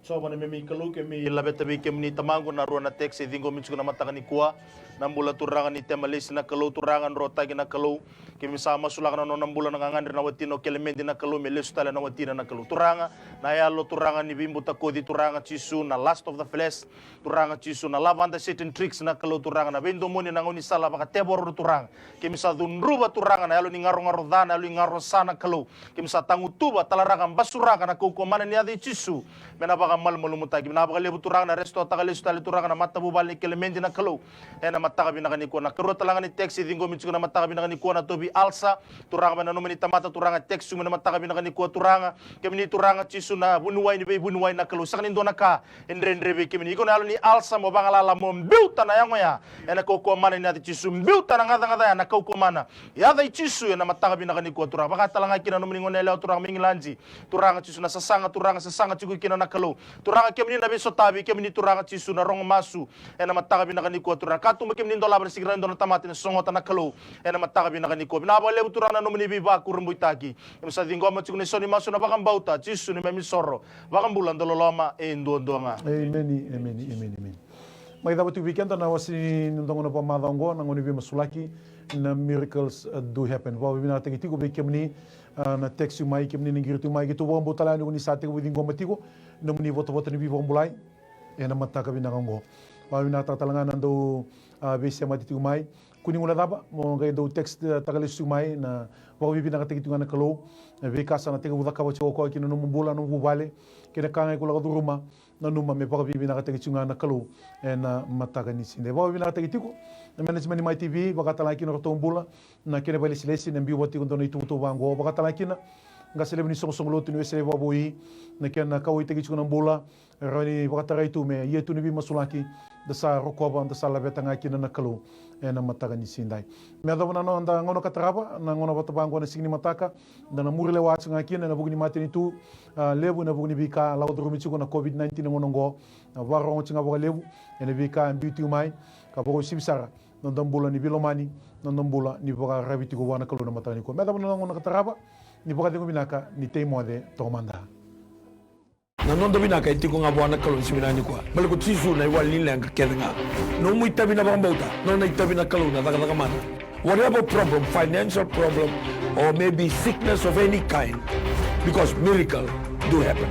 Jiova na neimami Kalou, keimami laveta vei kemuni Tamaqu na rua na text e ciqomi tiko na mataka nikua. Na bula Turaga ni Temelesi na Kalou, Turaga drotaki na Kalou. Keimami sa masulaka na nona bula na gagadre na watina o Kelemedi na Kalou, me lesu tale na watina na Kalou. Turaga, na yalo Turaga ni veibutakoci Turaga Jisu, na lust of the flesh, Turaga Jisu, na lavada, Satan tricks na Kalou Turaga, na veidomoni na gaunisala vakatevoro Turaga. Keimami sa cudruva Turaga na yalo ni garogaro ca, na yalo ni garoro sa na Kalou. Keimami sa tagutuva, talaraka, basuraka na kaukaua mana ni yaca i Jisu. Me na vakamalumalumutaki, me na vakalevu Turaga na restore-taka lesu tale Turaga na matavuvale ni Kelemedi na Kalou. Ena mataka vinaka nikua na karua talega ni text e ciqomi tiko na mataka vinaka nikua na tauvi alsa. Turaga mai na nomuni tamata Turaga text tiko mai na mataka vinaka nikua Turaga. Kemuni Turaga Jisu na vuniwai ni veivuniwai na Kalou. Sega ni dua na ka e dredre vei kemuni. Iko na yalo ni alsa mo vagalala mo biuta na yago ya. Ena kaukaua mana ni yaca i Jisu. Biuta na gacagaca ya na kaukaua mana. Yaca i Jisu ena mataka vinaka nikua Turaga. Vakatalega kina na nomuni gone yalewa Turaga mai Igiladi. Turaga Jisu na sasaga Turaga sasaga tiko kina na Kalou. Turaga kemuni na veisotavi kemuni Turaga Jisu na rogo masu. Ena mataka vinaka nikua Turaga. Katuba kemuni dolava na siga ni dua na tamata ena sogota na Kalou. Ena mataka vinaka nikua. Vinaka vakalevu Turaga na nomuni veivakurabuitaki. Keimami sa ciqoma tiko na isau ni masu na vakabauta, Jisu na neimami soro. Vakabula dau loloma e duadua ga. Emeni, emeni, emeni, emeni. Mai cava tiko vei keda na wase ni dua na gauna vakamacawa oqo, na gauna ni veimasulaki, na miracles, uh, do happen. Vakavinavinakataki tiko vei kemuni, uh, na text tiko mai, kemuni na qiri tiko mai, keitou vakabauta tale yani ni ko ni sa tekivu ciqoma tiko na nomuni votavota ni veivakabulai ena mataka vinaka oqo. Vakavinavinakataka tale ga na dau, uh, veisemati tiko mai. Ko ni guilecava mo qai dau text, uh, taka lesu tiko mai, na vakavinavinakataki tiko ga na Kalou. Na veika sa na tekivu cakava tiko o koya ki na nomu bula, nomu vuvale, kei na ka ga iko lako curuma. Nanuma me vakavinavinakataki tiko ga na Kalou ena mataka ni siga. Vakavinavinakataki tiko na management ni Mai T V, vakatalega kina o ratou bula na kena vakailesilesi, na biu vata tiko dua na ituvatuva vaqo, vakatalega kina qase levu ni soqosoqo lotu ni Wesele Vakavoui, na kena kauwaitaki tiko na bula, rawa ni vakatarai tu me ia tu ni veimasulaki, da sa rokova, da sa laveta ga kina na Kalou ena mataka ni siga. Me yacova na noda gauna ka tarava, na gauna vata vaqo na siga ni mataka, da na muri lewa tiko ga kina ena vuku ni matanitu, a, levu ena vuku ni veika lako curumi tiko na COVID nineteen ena gauna oqo. Na vakarorogo tiko ga vakalevu ena veika e biu tiko mai, ka vakauasivi sara na noda bula ni veilomani, na noda bula ni vakararavi tiko vua na Kalou na mataka nikua. Me yacova na gauna ka tarava, ni vakacegu vinaka, ni tei moce toka mada. Na noda vinaka e tiko ga vua na Kalou ni siga vinaka nikua. Baleta ko Jisu na iwali ni leqa kece ga. Nomu itavi na vakabauta, nona itavi na Kalou na cakacaka mana. Whatever problem, financial problem, or maybe sickness of any kind, because miracle do happen.